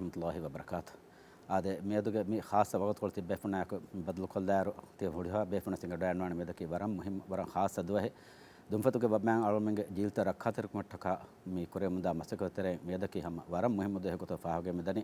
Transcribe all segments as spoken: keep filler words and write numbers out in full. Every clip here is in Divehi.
ވަރަޙްމަތުﷲި ވަބަރަކާތު. އާދެ، މިއަދުގެ މި ޚާއްޞަ ވަގުތުކޮޅު ތިއްބޭފުޅުންނާއެކު ބަދަލުކޮށްލާއިރު، ތި ހުރިހާ ބޭފުޅުން އެނގިވަޑައިގަންނަވާނެ މިއަދަކީ ވަރަށް މުހިއްމު، ވަރަށް ޚާއްޞަ ދުވަހެއް. ދުންފަތުގެ ބައްޕައިން އަޅުމެންގެ ޖީލުތައް ރައްކާތެރިކުމަށްޓަކާ މި ކުރެވެމުންދާ މަސައްކަތުގެ ތެރެއިން މިއަދަކީ ހަމަ ވަރަށް މުހިއްމު ދުވަހެއް ގޮތަށް ފާހަގަވެ މިދަނީ.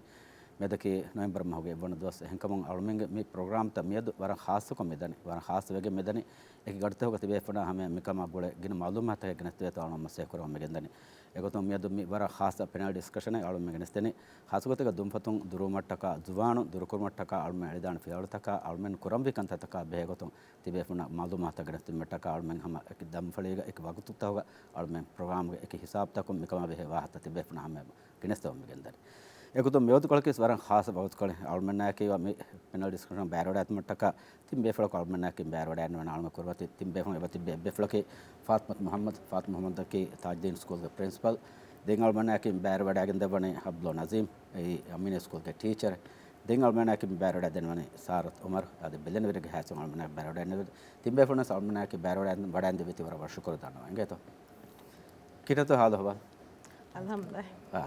މިއަދަކީ ނޮވެމްބަރު މަހުގެ އެއްވަނަ ދުވަސް. އެހެންކަމުން އަޅުމެންގެ މި ޕްރޮގްރާމްތައް މިއަދު ވަރަށް ޚާއްޞަކޮށް މިދަނީ، ވަރަށް ޚާއްޞަވެގެން މިދަނީ. އެކި ގަޑިތަކުގަ ތިބޭފުޅުންނާ ހަމަޔަށް މިކަމާ ގުޅޭ ގިނަ މައުލޫމާތުތަކެއް ގެނެސްދެވޭތޯ އަޅުމެން މަސައްކަތް ކުރަމުން މިގެންދަނީ. އެގޮތުން މިއަދު މި ވަރަށް ޚާއްޞަ ޕެނަލް ޑިސްކަޝަނެއް އަޅުމެން ގެނެސްދެނީ. ޚާއްޞަގޮތެއްގަ ދުންފަތުން ދުރުވުމަށްޓަކާ، ޒުވާނުން ދުރުކުރުމަށްޓަކާ، އަޅުމެން އެޅިދާނެ ފިޔަވަޅުތަކާ، އަޅުމެން ކުރަންވީ ކަންތައްތަކާ ބެހޭ ގޮތުން ތިބޭފުޅުންނަށް މައުލޫމާތުތައް ގެނެސްދިނުމަށްޓަކާ އަޅުމެން ހަމަ އެކި ދަންފަޅީގަ އެކި ވަގުތުތަކުގަ އަޅުމެން ޕްރޮގްރާމްގެ އެކި ހިސާބުތަކުން މިކަމާ ބެހޭ ވާހަކަ ތިބޭފުޅުންނާ ހަމަޔަށް ގެނެސްދެވަން މިގެންދަނީ. އެގޮތުން މިވަގުތުކޮޅަކީ ވަރަށް ޚާއްޞަ ވަގުތުކޮޅެއް. އަޅުމެންނާއެކީ މި ޕެނަލް ޑިސްކަޝަން ބައިވެވަޑައިގަތުމަށްޓަކާ ތިން ބޭފުޅަކު އަޅުމެންނާއެކީ ބައިވެވަޑައިގަންނަވާނެ. އަޅުމެން ކުރިމަތި ތިން ބޭފުޅުން އެބަ ތިބި އެއް ބޭފުޅަކީ ފާތިމަތު މުޙައްމަދު. ފާތިމަތު މުޙައްމަދަކީ ތާޖްދީން ސްކޫލްގެ ޕްރިންސިޕަލް. ދެން އަޅުމެންނާއެކީ ބައިވެވަޑައިގެންދެއްވަނީ އަބްދުލް ނަޒީމް، އެއީ އަމީނީ ސްކޫލްގެ ޓީޗަރެއް. ދެން އަޅުމެންނާއެކީ ބައިވެވަޑައިގެންދެއްވަނީ ސާރަތު އުމަރު. އަދި ބެލެނިވެރިންގެ ހާއްސަ އަޅުމެންނާއެކީ ބައިވެވަޑައިގެންދެއްވަނީ. ތިން ބޭފުޅުން އަޅުމެންނާއެކީ ބައިވެވަޑައިގެން، ވަޑައިގެންދެއްވީތީ ވަރަށް ވަރަށް ޝުކުރު ދަންނަވަން. އިނގޭތޯ؟ ކިހިނެއްތޯ ހާލު އަހުވާލު؟ އަލްޙަމްދުލިއްލާހް. އާ،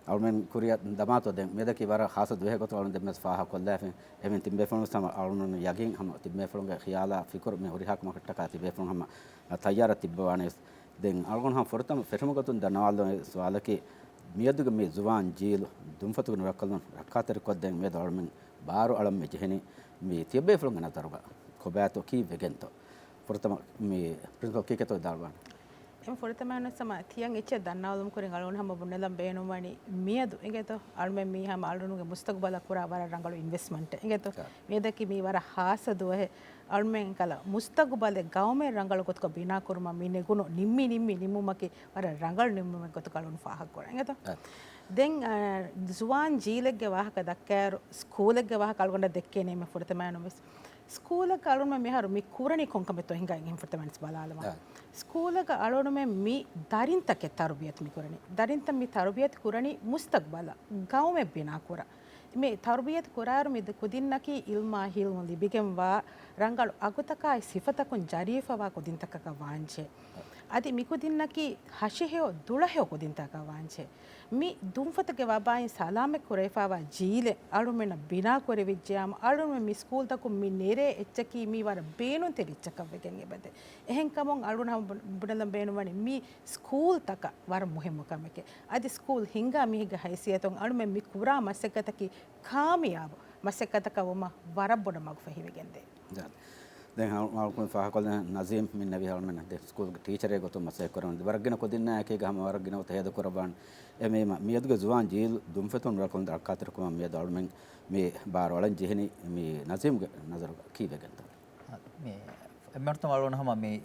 އަޅުމެން ކުރިއަށް ދަމާތޯ ދެން މިއަދަކީ ވަރަށް ޚާއްޞަ ދުވަހެއް ގޮތުން އަޅުމެން ދެންމެސް ފާހަގަކޮށްލާފިން. އެހެން ތިން ބޭފުޅުން ހަމަ އަޅުމެން ޔަގީން ހަމަ ތިން ބޭފުޅުންގެ ޚިޔާލާ ފިކުރު މި ހުރިހާ ކަމަކަށްޓަކާ ތި ބޭފުޅުން ހަމަ ތައްޔާރަށް ތިއްބަވާނެ. ދެން އަޅުގަނޑު ހަމަ ފުރަތަމަ ފެށުމުގެ ގޮތުން ދަންނަވާލަން ސުވާލަކީ، މިއަދުގެ މި ޒުވާން ޖީލު ދުންފަތުގެ ނުރައްކަލުން ރައްކާތެރިކޮށްދޭން މިއަދު އަޅުމެން ބާރު އަޅަން މި ޖެހެނީ. މި ތިޔަބޭފުޅުންގެ ނަޒަރުގަ ކޮބާތޯ ކީއްވެގެންތޯ؟ ފުރަތަމަ މި ޕްރިންސިޕަލް ކީކޭތޯ ވިދާޅުވާނެ؟ އެންމެ ފުރަތަމައިން ވެސް ހަމަ ތިޔަން އެއްޗެއް ދަންނަވާލުމުގެ ކުރިން އަޅުގަނޑު ހަމަ ބުނެލަން ބޭނުންވަނީ މިއަދު އިނގޭތޯ؟ އަޅުމެން މީ ހަމަ އަޅުގަނޑުގެ މުސްތަގުބަލަށް ކުރާ ވަރަށް ރަނގަޅު އިންވެސްޓްމަންޓެއް އިނގޭތޯ؟ އާ. މިއަދަކީ މީ ވަރަށް ޚާއްޞަ ދުވަހެއް. އަޅުމެން ކަލަ މުސްތަގުބަލެއް ގައުމެއް ރަނގަޅު ގޮތުގަ ބިނާކުރުމަށް މި ނެގުނު ނިންމި ނިންމި ނިންމުމަކީ ވަރަށް ރަނގަޅު ނިންމުމެއް ގޮތުގަ އަޅުގަނޑު ފާހަގަކުރަން އިނގޭތޯ؟ އާ. ދެން، އަ، ޒުވާން ޖީލެއްގެ ވާހަކަ ދައްކާއިރު، ސްކޫލެއްގެ ވާހަކަ އަޅުގަނޑަށް ދެއްކޭނެ އެންމެ ފުރަތަމައިން ވެސް. ސްކޫލަކަށް އަޅުގަނޑުމެން މިހާރު މި ކުރަނީ ކޮން ކަމެއްތޯ ހިނގާ އިނގޭ ފުރަތަމައިން ވެސް ބަލާލަމާ. އާ. ސްކޫލަކަށް އަޅުގަނޑުމެން މި ދަރިންތަކެއް ތަރުބިޔަތު މި ކުރަނީ. ދަރިންތައް މި ތަރުބިޔަތު ކުރަނީ މުސްތަގުބަލަށް ގައުމެއް ބިނާކުރަން. މި ތަރުބިޔަތު ކުރާއިރު މި ކުދިންނަކީ އިލްމާ ހިލްމު ލިބިގެންވާ ރަނގަޅު އަގުތަކާއި ސިފަތަކުން ޖަރީފަވާ ކުދިންތަކަކަށް ވާންޖެހޭ. އަދި މި ކުދިންނަކީ ހަށިހެޔޮ ދުޅަހެޔޮ ކުދިންތަކަކަށް ވާންޖެހޭ. މި ދުންފަތުގެ ވަބާއިން ސަލާމަތް ކުރެވިފައިވާ ޖީލެއް އަޅުމެންނަށް ބިނާ ކުރެވިއްޖެޔާމު، އަޅުމެން މި ސްކޫލްތަކުން މި ނެރޭ އެއްޗަކީ މީ ވަރަށް ބޭނުންތެރި އެއްޗަކަށް ވެގެން އެބަދޭ. އެހެންކަމުން އަޅުގަނޑު ހަމަ ބު-، ބުނެލަން ބޭނުންވަނީ މި ސްކޫލްތަކަށް ވަރަށް މުހިއްމު ކަމެކޭ. އަދި ސްކޫލް ހިންގާ މީހެއްގެ ހައިސިއްޔަތުން އަޅުމެން މި ކުރާ މަސައްކަތަކީ ކާމިޔާބު މަސައްކަތަކަށް ވުމަށް ވަރަށް ބޮޑަށް މަގުފަހިވެގެންދޭ. ޖާ. ދެން ހަ-، ހަ-، ފާހަގަކޮށްލަން ނަޒީމް މިންނެވި އަޅުމެން ދެ ސްކޫލްގެ ޓީޗަރެއް ގޮތުން މަސައްކަތް ކުރަމުން ވަރަށް ގިނަ ކުދިންނާއެކީގަ ހަމަ ވަރަށް ގިނަ ގޮތަށް ހޭދަ ކުރައްވާނެ. އެމީމަ މިއަދުގެ ޒުވާން ޖީލު ދުންފަތުން ނުރައްކަލުން ރައްކާތެރިކުރުމަށް މިއަދު އަޅުމެން މި ބާރު އަޅަން ޖެހެނީ. މި ނަޒީމްގެ ނަޒަރުގަ ކީއްވެގެންތޯ؟ މި އެންމެ ފުރަތަމަ އަޅުގަނޑު ހަމަ މި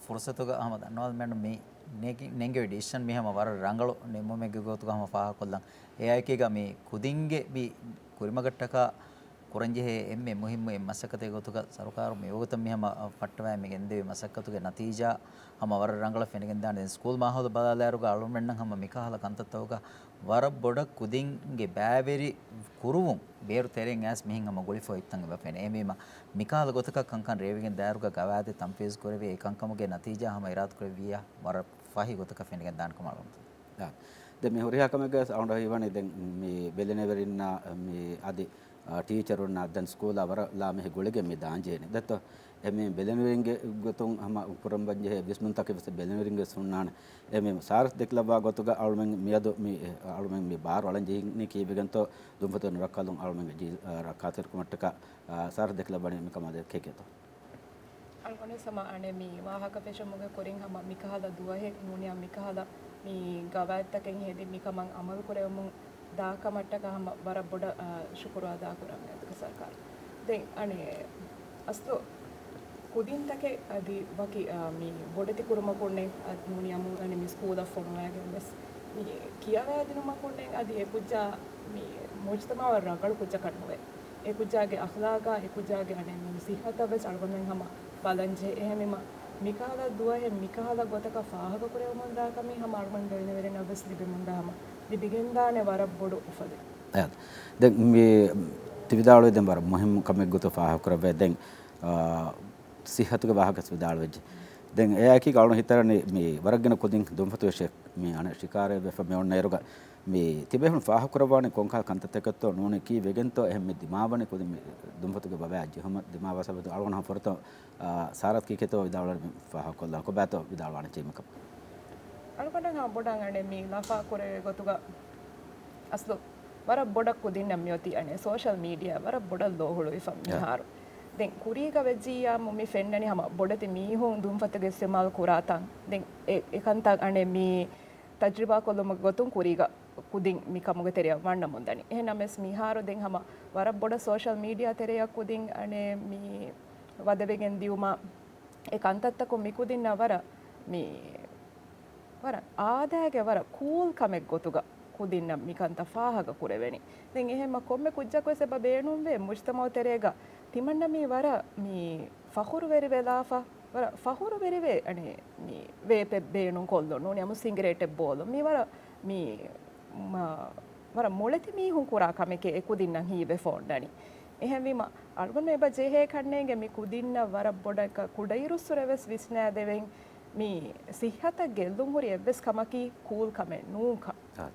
ފުރުސަތުގަ ހަމަ ދަންނަވާލަމެއްނު މި ނެގި-، ނެންގެވި ޑިސިޝަން މި ހަމަ ވަރަށް ރަނގަޅު ނިންމުމެއްގެ ގޮތުގަ ހަމަ ފާހަގަކޮށްލަން. އެއާއެކީގަ މި ކުދިންގެ މި ކުރިމަގަށްޓަކާ ކުރަންޖެހޭ އެންމެ މުހިއްމު އެއް މަސައްކަތެއް ގޮތުގަ ސަރުކާރު މިވަގުތަށް މި ހަމަ ފައްޓަވައި މި ގެންދެވި މަސައްކަތުގެ ނަތީޖާ ހަމަ ވަރަށް ރަނގަޅަށް ފެނިގެންދާނެ. ދެން ސްކޫލް މާހައުލު ބަލާލާއިރުގަ އަޅުމެންނަށް ހަމަ މިކަހަލަ ކަންތައްތަކުގަ ވަރަށް ބޮޑަށް ކުދިންގެ ބައިވެރި ކުރުވުން ބޭރު ތެރެއިން އައިސް މިހެން ހަމަ ގުޅިފަ އޮތްތަން އެބަ ފެނޭ. އެހެންވީމަ، މިކަހަލަ ގޮތަކަށް ކަންކަން ރޭވިގެން ދާއިރުގަ ގަވާއިދެއް ތަންފީޒު ކުރެވި، އެ ކަންކަމުގެ ނަތީޖާ ހަމަ އިރާދަ ކުރެއްވިއްޔާ ވަރަށް ފަހި ގޮތަކަށް ފެނިގެން ދާނެ ކަމަށް އަޅުގަނޑު. އާ. ދެން މި ހުރިހާ ކަމެއްގަ އަޅުގަނޑަށް ހީވަނީ ދެން މި ބެލެނިވެރިންނާ މި އަދި، އާ، ޓީޗަރުންނާ ދެން ސްކޫލާ ވަރަށް ލާމެހި ގުޅިގެން މި ދާންޖެހެނީ. ދެއްތޯ؟ އެމީ ބެލެނިވެރިންގެ ގޮތުން ހަމަ ކުރަން ބަންޖެހޭ ވިސްނުންތަކެއް ވެސް ބެލެނިވެރިންގެ ވެސް ހުންނާނެ. އެމީ ސާރަސް ދެކިލައްވާ ގޮތުގަ އަޅުމެން މިއަދު މި، އަޅުމެން މި ބާރު އަޅަން ޖެހިނީ ކީއްވެގެންތޯ؟ ދުންފަތުގެ ނުރައްކަލުން އަޅުމެންގެ ޖީ-، އަ، ރައްކާތެރިކުމަށްޓަކާ، އަ، ސާރަސް ދެކިލައްވަނީ މިކަމާ ދެ ކޭކޭތޯ؟ އަޅުގަނޑު ވެސް ހަމަ އަނެއް މި ވާހަކަ ފެށުމުގެ ކުރިން ހަމަ މިކަހަލަ ދުވަހެއް ނޫނިއްޔާ މިކަހަލަ މި ގަވާއިދުތަކެއް ހެދި މިކަމަށް އަމަލު ކުރެވެމުން ދާ ކަމަށްޓަކާ ހަމަ ވަރަށް ބޮޑަށް، އަ، ޝުކުރު އަދާކުރަން މިއަދުގެ ސަރުކާރަށް. ދެން އަނެއް އަސްލު ކުދިންތަކެއް އަދި ވަކި، އަ، މި ބޮޑެތި ކުރުމަކުންނެއް އަދި ނޫނިއްޔާ މު-، އަނެއް މި ސްކޫލަށް ފޮނުވައިގެން ވެސް މި ކިޔަވައިދިނުމަކުންނެއް އަދި އެކުއްޖާ މި މުޖްތަމަޢަށް ރަނގަޅު ކުއްޖަކަށް ނުވޭ. އެކުއްޖާގެ އަޚްލާޤާ، އެކުއްޖާގެ އަނެއް މި ސިއްހަތަށް ވެސް އަޅުގަނޑުމެން ހަމަ ބަލަންޖެހޭ. އެހެންވީމަ، މިކަހަލަ ދުވަހެއް މިކަހަލަ ގޮތަކަށް ފާހަގަކުރެވެމުންދާ ކަމީ ހަމަ އަޅުގަނޑު ބެލެނިވެރިންނަށް ވެސް ލިބެމުންދާ ހަމަ ލިބިގެންދާނެ ވަރަށް ބޮޑު އުފަލެއް. އާދެ. ދެން މި ތި ވިދާޅުވި ދެން ވަރަށް މުހިއްމު ކަމެއް ގޮތަށް ފާހަގަކުރެވޭ. ދެން، އާ، ސިއްހަތުގެ ވާހަކަ ވެސް ވިދާޅުވެއްޖެ. ދެން އެއާއެކީ އަޅުގަނޑު ހިތަށް އަރަނީ މި ވަރަށް ގިނަ ކުދިން ދުންފަތުގެ ޝެ-، މި އަނެއް ޝިކާރައެއް ވެފަ މި އޮންނައިރުގަ މި ތިބޭފުޅުން ފާހަގަކުރައްވާނެ ކޮންކަހަލަ ކަންތައްތަކެއްތޯ ނޫނީ ކީއްވެގެންތޯ އެހެން މި ދިމާވަނީ ކުދިން މި ދުންފަތުގެ ބަވައި ޖެހުމަށް ދިމާވާ ސަބަބު އަޅުގަނޑު ފުރަތަމަ، އާ، ސާރަތް ކީކޭތޯ ވިދާޅުވަނީ މި ފާހަގަކޮށްލާން ކޮބާތޯ ވިދާޅުވާނެ ޗީމަކަށް. އަޅުގަނޑަށް ހަމަ ބޮޑަށް އަނެއް މި ލަފާ ކުރެވޭ ގޮތުގަ އަސްލު ވަރަށް ބޮޑަށް ކުދިންނަށް މިއޮތީ އަނެއް ސޯޝަލް މީޑިއާ ވަރަށް ބޮޑަށް ލޯ ހުޅުވިފަ މިހާރު. ދެން ކުރީގަ ވެއްޖިއްޔާ މި ފެންނަނީ ހަމަ ބޮޑެތި މީހުން ދުންފަތުގެ އިސްތިމާލް ކުރާތަން. ދެން އެ، އެކަންތައް އަނެއް މި ތަޖުރިބާ ކޮށްލުމުގެ ގޮތުން ކުރީގަ ކުދިން މި ކަމުގެ ތެރެއަށް ވަންނަމުން ދަނީ. އެހެން ނަމަވެސް މިހާރު ދެން ހަމަ ވަރަށް ބޮޑަށް ސޯޝަލް މީޑިއާ ތެރެއަށް ކުދިން އަނެއް މި ވަދެވެގެން ދިއުމަށް އެ ކަންތައްތަކުން މި ކުދިންނަށް ވަރަށް މި ވަރަށް އާދައިގެ ވަރަށް ކޫލް ކަމެއް ގޮތުގަ ކުދިންނަށް މި ކަންތައް ފާހަގަ ކުރެވެނީ. ދެން އެހެންމަ ކޮންމެ ކުއްޖަކުވެސް އެބަ ބޭނުންވޭ މުޖްތަމައު ތެރޭގަ ތިމަންނަ މީ ވަރަށް މި ފަޚުރުވެރިވެލާފަ، ވަރަށް ފަޚުރުވެރިވެ، އަނެއް މި ވޭޕެއް ބޭނުން ކޮށްލުން ނޫނީ އަމު ސިނގިރޭޓެއް ބޯލުން. މި ވަރަށް މި މަ، ވަރަށް މޮޅެތި މީހުން ކުރާ ކަމެކޭ އެ ކުދިންނަށް ހީވެފަ އޮންނަނީ. އެހެންވީމަ، އަޅުގަނޑު އެބަ ޖެހޭ ކަންނޭނގެ މި ކުދިންނަށް ވަރަށް ބޮޑަކަށް ކުޑައިރުއްސުރެވެސް ވިސްނާދެވެން، މި ސިއްހަތަށް ގެއްލުން ހުރި އެއްވެސް ކަމަކީ ކޫލް ކަމެއް ނޫންކަން. އާ.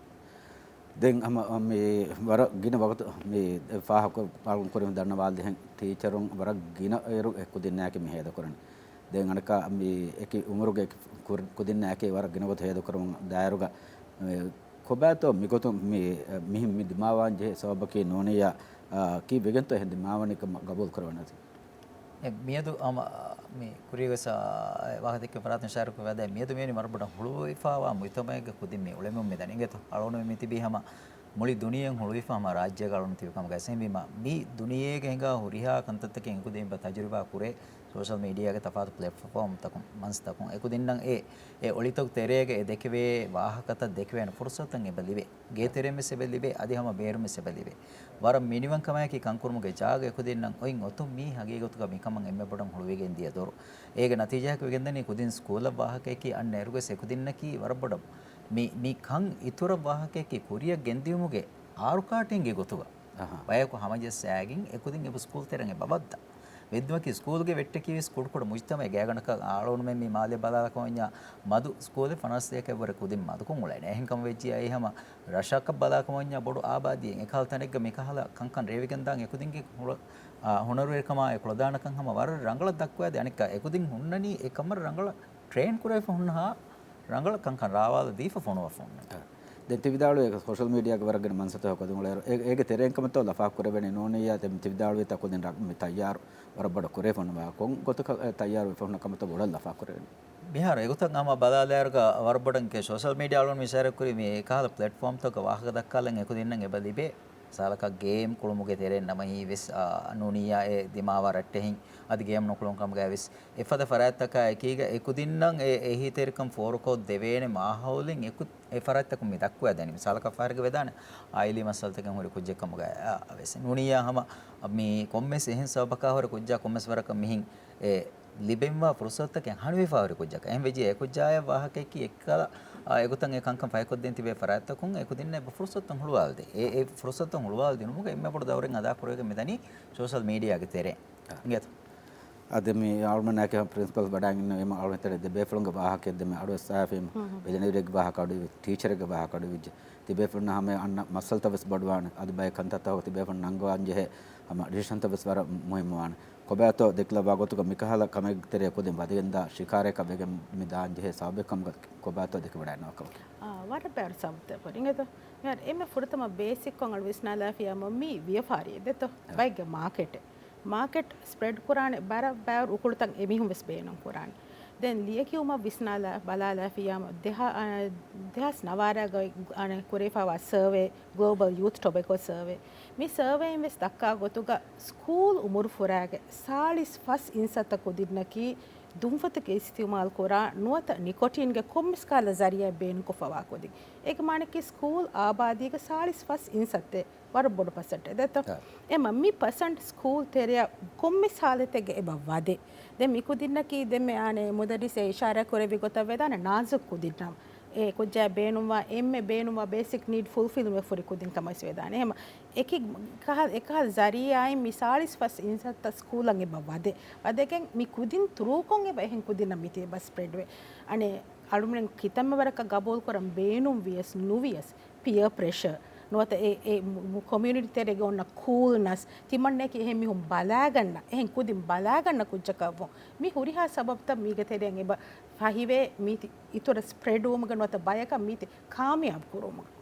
ދެން ހަމަ މި ވަރަށް ގިނަ ވަގުތު މި ފާހަގަ އަޅުގަނޑު ކުރިން ދަންނަވާލި ދިހަ ޓީޗަރުން ވަރަށް ގިނަ އިރު އެ ކުދިންނާއެކީ މި ހޭދަކުރަނީ. ދެން އަނެއްކާ މި އެކި އުމުރުގެ ކުރި-، ކުދިންނާއެކީ ވަރަށް ގިނަ ވަގުތު ހޭދަކުރުމުން ދާއިރުގަ، މި ކޮބާތޯ މިގޮތުން މި، މިހެން މި ދިމާވާން ޖެހޭ ސަބަބަކީ ނޫނިއްޔާ، އާ، ކީއްވެގެންތޯ އެހެން ދިމާވަނީކަމަށް ގަބޫލު ކުރެވެން އަދި؟ އެ، މިއަދު ހަމަ، މި ކުރީގަސް، އާ، ވާހަކަދެއްކި ފަރާތުން އިޝާރާތްކޮށްފަ ވަދެ، މިއަދު މިވެނި ވަރަށް ބޮޑަށް ހުޅުވިފަވާ މުޖްތަމައެއްގެ ކުދިން މި އުޅެމުން މިދަނީ އިނގޭތޯ. އަޅުގަނޑު މި ތިބީ ހަމަ މުޅި ދުނިޔެއިން ހުޅުވިފަ ހަމަ ރާއްޖޭގަ އަޅުގަނޑު ތިބި ކަމުގަ އެހެންވީމަ، މި ދުނިޔޭގެ ހިނގާ ހުރިހާ ކަންތައްތަކެއް އެކުދިން ތަޖުރިބާ ކުރޭ، ސޯޝަލް މީޑިއާގެ ތަފާތު ޕްލެޓްފޯމްތަކުން، މަންސަތަކުން އެކުދިންނަށް އެ، އެ އޮޅިތަކު ތެރޭގަ އެ ދެކެވޭ ވާހަކަތައް ދެކެވޭނެ ފުރުސަތުތައް އެބަ ލިބޭ. ގޭތެރެއިން ވެސް އެބަ ލިބޭ، އަދި ހަމަ ބޭރުން ވެސް އެބަ ލިބޭ. ވަރަށް މިނިވަންކަމާއެކީ ކަންކުރުމުގެ ޖާގަ އެކުދިންނަށް އޮތް އޮތުން މީ ހަގީގަތުގަ މިކަމަށް އެންމެ ބޮޑަށް ހުޅުވިގެން ދިޔަ ދޮރު. އޭގެ ނަތީޖާއަކަށް ވެގެންދަނީ ކުދިން ސްކޫލަށް ވާހަކައަކީ އަންނަ އިރުގަސް އެކުދިންނަކީ ވަރަށް ބޮޑަށް މި، މި ކަން އިތުރަށް ވާހަކައަކީ ކުރިއަށް ގެންދިޔުމުގެ އާރުކާޓީންގެ ގޮތުގަ. އަހަ. ބަޔަކު ހަމަޖައްސާގެން އެކުދިން އެބަ ސްކޫލް ތެރެއަށް އެބަ ވައްދާ. ވެއްދުމަކީ ސްކޫލްގެ ވެއްޓަކީ ވެސް ކުޑަކުޑަ މުޖްތަމައެއް ގާތްގަނޑަކަށް އަޅުގަނޑުމެން މި މާލެ ބަލާލާކަމަށް ވަންޏާ މަދު ސްކޫލެއް ފަނަރަ ސަތޭކައެއް ވުރެ ކުދިން މަދުކޮށް އުޅޭނެ. އެހެންކަމަށް ވެއްޖިއްޔާ އެއީ ހަމަ ރަށަކަށް ބަލާކަމަށް ވަންޏާ ބޮޑު އާބާދީއެއް އެކަހަލަ ތަނެއްގަ މިކަހަލަ ކަންކަން ރޭވިގެންދާން އެކުދިންގެ ހުޅަ-، އާ، ހުނަރުވެރިކަމާ އެ ކުޅަދާނަކަން ހަމަ ވަރަށް ރަނގަޅަށް ދައްކުވާދޭ. އަނެއްކާ އެކުދިން ހުންނަނީ އެ ކަމަށް ރަނގަޅަށް ޓްރޭން ކުރެވިފަ ހުންނަހާ ރަނގަޅަށް ކަންކަން ރާވާލަ ދީފަ ފޮނުވަފަ ހުންނަ. އާ. ދެން ތި ވިދާޅުވި ސޯޝަލް މީޑިއާގެ ވަރަށް ގިނަ މަންސަތަކު އެކުދިން އުޅޭއިރު، އޭ-، އޭގެ ތެރެއިން ކަމަށްތޯ ލަފާ ކުރެވެނީ ނޫނިއްޔާ ތި ވިދާޅުވީތާ ކުދިން ރަ-، މި ތައްޔާރު ވަރަށް ބޮޑަށް ކުރެވިފަ ހުންނަ ކޮން ގޮތަކަށް ތައްޔާރު ވެފަ ހުންނަ ކަމަށްތޯ ބޮޑަށް ލަފާ ކުރެވެނީ؟ މިހާރު އެގޮތަށް ހަމަ ބަލާލާއިރުގަ ވަރަށް ބޮޑަށް ސޯޝަލް މީޑިއާ އަޅުގަނޑު އިޝާރާތް ކުރީ މި އެކަހަލަ ޕްލެޓްފޯމްތަކަށް ވާހަކަ ދައްކާލަން އެކުދިންނަށް އެބަ ލިބޭ. މިސާލަކަށް ގޭމް ކުޅުމުގެ ތެރެއިން ނަމަ ހީވެސް، އާ، ނޫނިއްޔާ އެ ދިމާވާ ރައްޓެހިން އަދި ގޭމް ނުކުޅުން ކަމުގައި ވެސް އެފަދަ ފަރާތްތަކާ އެކީގަ އެކުދިންނަށް އެ އެހީތެރިކަން ފޯރުކޮށް ދެވޭނެ މާހައުލެއް އެކު-، އެ ފަރާތްތަކުން މި ދައްކުވާ ދެނީ. މިސާލަކަށް ފަހަރެއްގަ ވެދާނެ އާއިލީ މައްސަލަތަކެއް ހުރި ކުއްޖެއް ކަމުގައި، އާ، ވެސް. ނޫނިއްޔާ ހަމަ މި ކޮންމެސް އެހެން ސަބަބަކާ ހުރެ ކުއްޖާ ކޮންމެސް ވަރަކަށް މިހިން އެ ލިބެންވާ ފުރުސަތުތަކެއް ހަނިވެފާ ހުރި ކުއްޖަކަށް. އެހެން ވެއްޖެ އެ ކުއްޖާޔަށް ވާހަކައަކީ އެއްކަލަ، އާ، އެގޮތަށް އެ ކަންކަން ފަހިކޮށްދޭން ތިބޭ ފަރާތްތަކުން އެކުދިންނަށް އެބަ ފުރުސަތުތައް ހުޅުވާލަދޭ. އެ، އެ ފުރުސަތުތައް ހުޅުވާލަދިނުމުގަ އެންމެ ބޮޑު ދައުރެއް އަދާކުރެވިގެން މިދަނީ ސޯޝަލް މީޑިއާގެ ތެރޭ. އިނގޭތޯ؟ އަދި މި އަޅުމެންނާކެ ޕްރިންސިޕަލް ވަޑައިގެން އެމަ އަޅުމެން ތެރޭ ދެބޭފުޅުންގެ ވާހަކައެއް ދެމެ އަޑުއެއްސާފީމަ، އެޖެނެރިކް ވާހަކަ އަޑުއިވި، ޓީޗަރެއްގެ ވާހަކަ އަޑުއިވިއްޖެ. ތިބޭފުޅުންނަށް ހަމަ އަންނަ މައްސަލަތައް ވެސް ބޮޑުވާނެ. އަދި ބައެއް ކަންތައްތަކު ތިބޭފުޅުން ނަންގަވާން ޖެހޭ ހަމަ ޑިސިޝަންތައް ވެސް ވަރަށް މުހިއްމުވާނެ. ކޮބާތޯ ދެކިލައްވާ ގޮތުގަ މިކަހަލަ ކަމެއް ތެރޭ ކުދިން ވަދެގެންދާ ޝިކާރައަކަށް ވެގެން މި ދާން ޖެހޭ ސަބަބެއް ކަމުގަ ކޮބާތޯ ދެކެވަޑައިންނަވާ ކަމަކީ؟ އާ، ވަރަށް ބައިވަރު ސަބަބުތައް ކުރިން އެދޯ. އެންމެ ފުރަތަމަ ބޭސިކްކޮށް އަޅު ވިސްނާލާފިޔާމަ މީ ވިޔަފާރިއެއް ދެތޯ. އާ. ބައެއްގެ މާކެޓެއް. މާކެޓް ސްޕްރެޑް ކުރާނެ ބަރަށް ބައިވަރު އުކުޅުތައް އެމީހުން ވެސް ބޭނުން ކުރާނެ. ދެން ލިޔެކިޔުމަށް ވިސްނާލާ ބަލާލާފިޔާމަ ދެހާ-، އާ، ދެހާސް ނަވާރަގަ އަނެއް ކުރެވިފައިވާ ސަރވޭ، ގްލޯބަލް ޔޫތު ޓޮބެކޯ ސަރވޭ. މި ސަރވޭއިން ވެސް ދައްކާ ގޮތުގަ ސްކޫލް އުމުރު ފުރާގެ ސާޅީސް ފަސް އިންސައްތަ ކުދިންނަކީ ދުންފަތުގެ އިސްތިއުމާލު ކުރާ ނުވަތަ ނިކޮޓީންގެ ކޮންމެސް ކަހަލަ ޒަރީއާއެއް ބޭނުންކޮށްފަވާ ކުދިން. އޭގެ މާނައަކީ ސްކޫލް އާބާދީގެ ސާޅީސް ފަސް އިންސައްތަ ވަރަށް ބޮޑު ޕަސެންޓެއް ދެތޯ. އާ. އެމަ މި ޕަސެންޓް ސްކޫލް ތެރެއަށް ކޮންމެސް ހާލަތެއްގަ އެބަ ވަދެ. ދެން މި ކުދިންނަކީ ދެންމެ އާނެ މުދައްރިސް އެ އިޝާރާތް ކުރެއްވި ގޮތަށް ވެދާނެ ނާޒުކް ކުދިންނަށް. އެ ކުއްޖާ ބޭނުންވާ އެންމެ ބޭނުންވާ ބޭސިކް ނީޑް ފުލްފިލް ވެފަ ހުރި ކުދިން ކަމަށް ވެސް ވެދާނެ. އެހެމަ އެކި ކަހަ-، އެކަހަލަ ޒަރީއާއިން މި ސާޅީސް ފަސް އިންސައްތަ ސްކޫލަށް އެބަ ވަދެ. ވަދެގެން މި ކުދިން ތުރޫކޮށް އެބަ އެހެން ކުދިންނަށް މިތި އެބަ ސްޕްރެޑް ވެ. އަނެއް އަޅުމެން ކިތަންމެ ވަރަކަށް ގަބޫލު ކުރަން ބޭނުން ވިޔަސް ނުވިޔަސް، ޕިއަ ޕްރެޝަ ނުވަތަ އެ، އެ ކޮމިއުނިޓީ ތެރޭގެ އޮންނަ ކޫލްނަސް، ތިމަންނައަކީ އެހެން މީހުން ބަލާގަންނަ، އެހެން ކުދިން ބަލާގަންނަ ކުއްޖަކަށްވުން. މި ހުރިހާ ސަބަބުތައް މީގެ ތެރެއިން އެބަ ފަހިވޭ މީތި އިތުރަށް ސްޕްރެޑްވުމުގެ ނުވަތަ ބަޔަކަށް މީތި ކާމިޔާބު ކުރުމުގެ.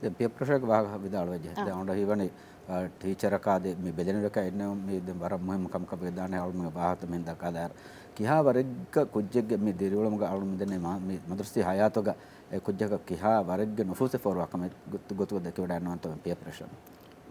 ދެން ޕިއަ ޕްރެޝަރގެ ވާހަކަ ވިދާޅުވެއްޖެ. ދެން އަންޑަ ހީވަނީ، ޓީޗަރަކާ ދެ މި ބެލެނިވެރިކަން އެންނެވުން މީ ދެން ވަރަށް މުހިއްމު ކަމަކަށް ވެދާނެ އަޅުމެންގެ ވާހަކަ މިހެން ދައްކާލާއިރު. ކިހާ ވަރެއްގަ ކުއްޖެއްގެ މި ދިރިއުޅުމުގަ އަޅުމެން ދެންނެވި މަ-، މި މަދަރުސީ ހަޔާތުގަ އެ ކުއްޖަކަށް ކިހާ ވަރެއްގެ ނުފޫސެއް ފޯރުވާ ކަމެއް ގޮތު-، ގޮތުގަ ދެކެވަޑައިނުވާންތޯ ޕިއަ ޕްރެޝަރ.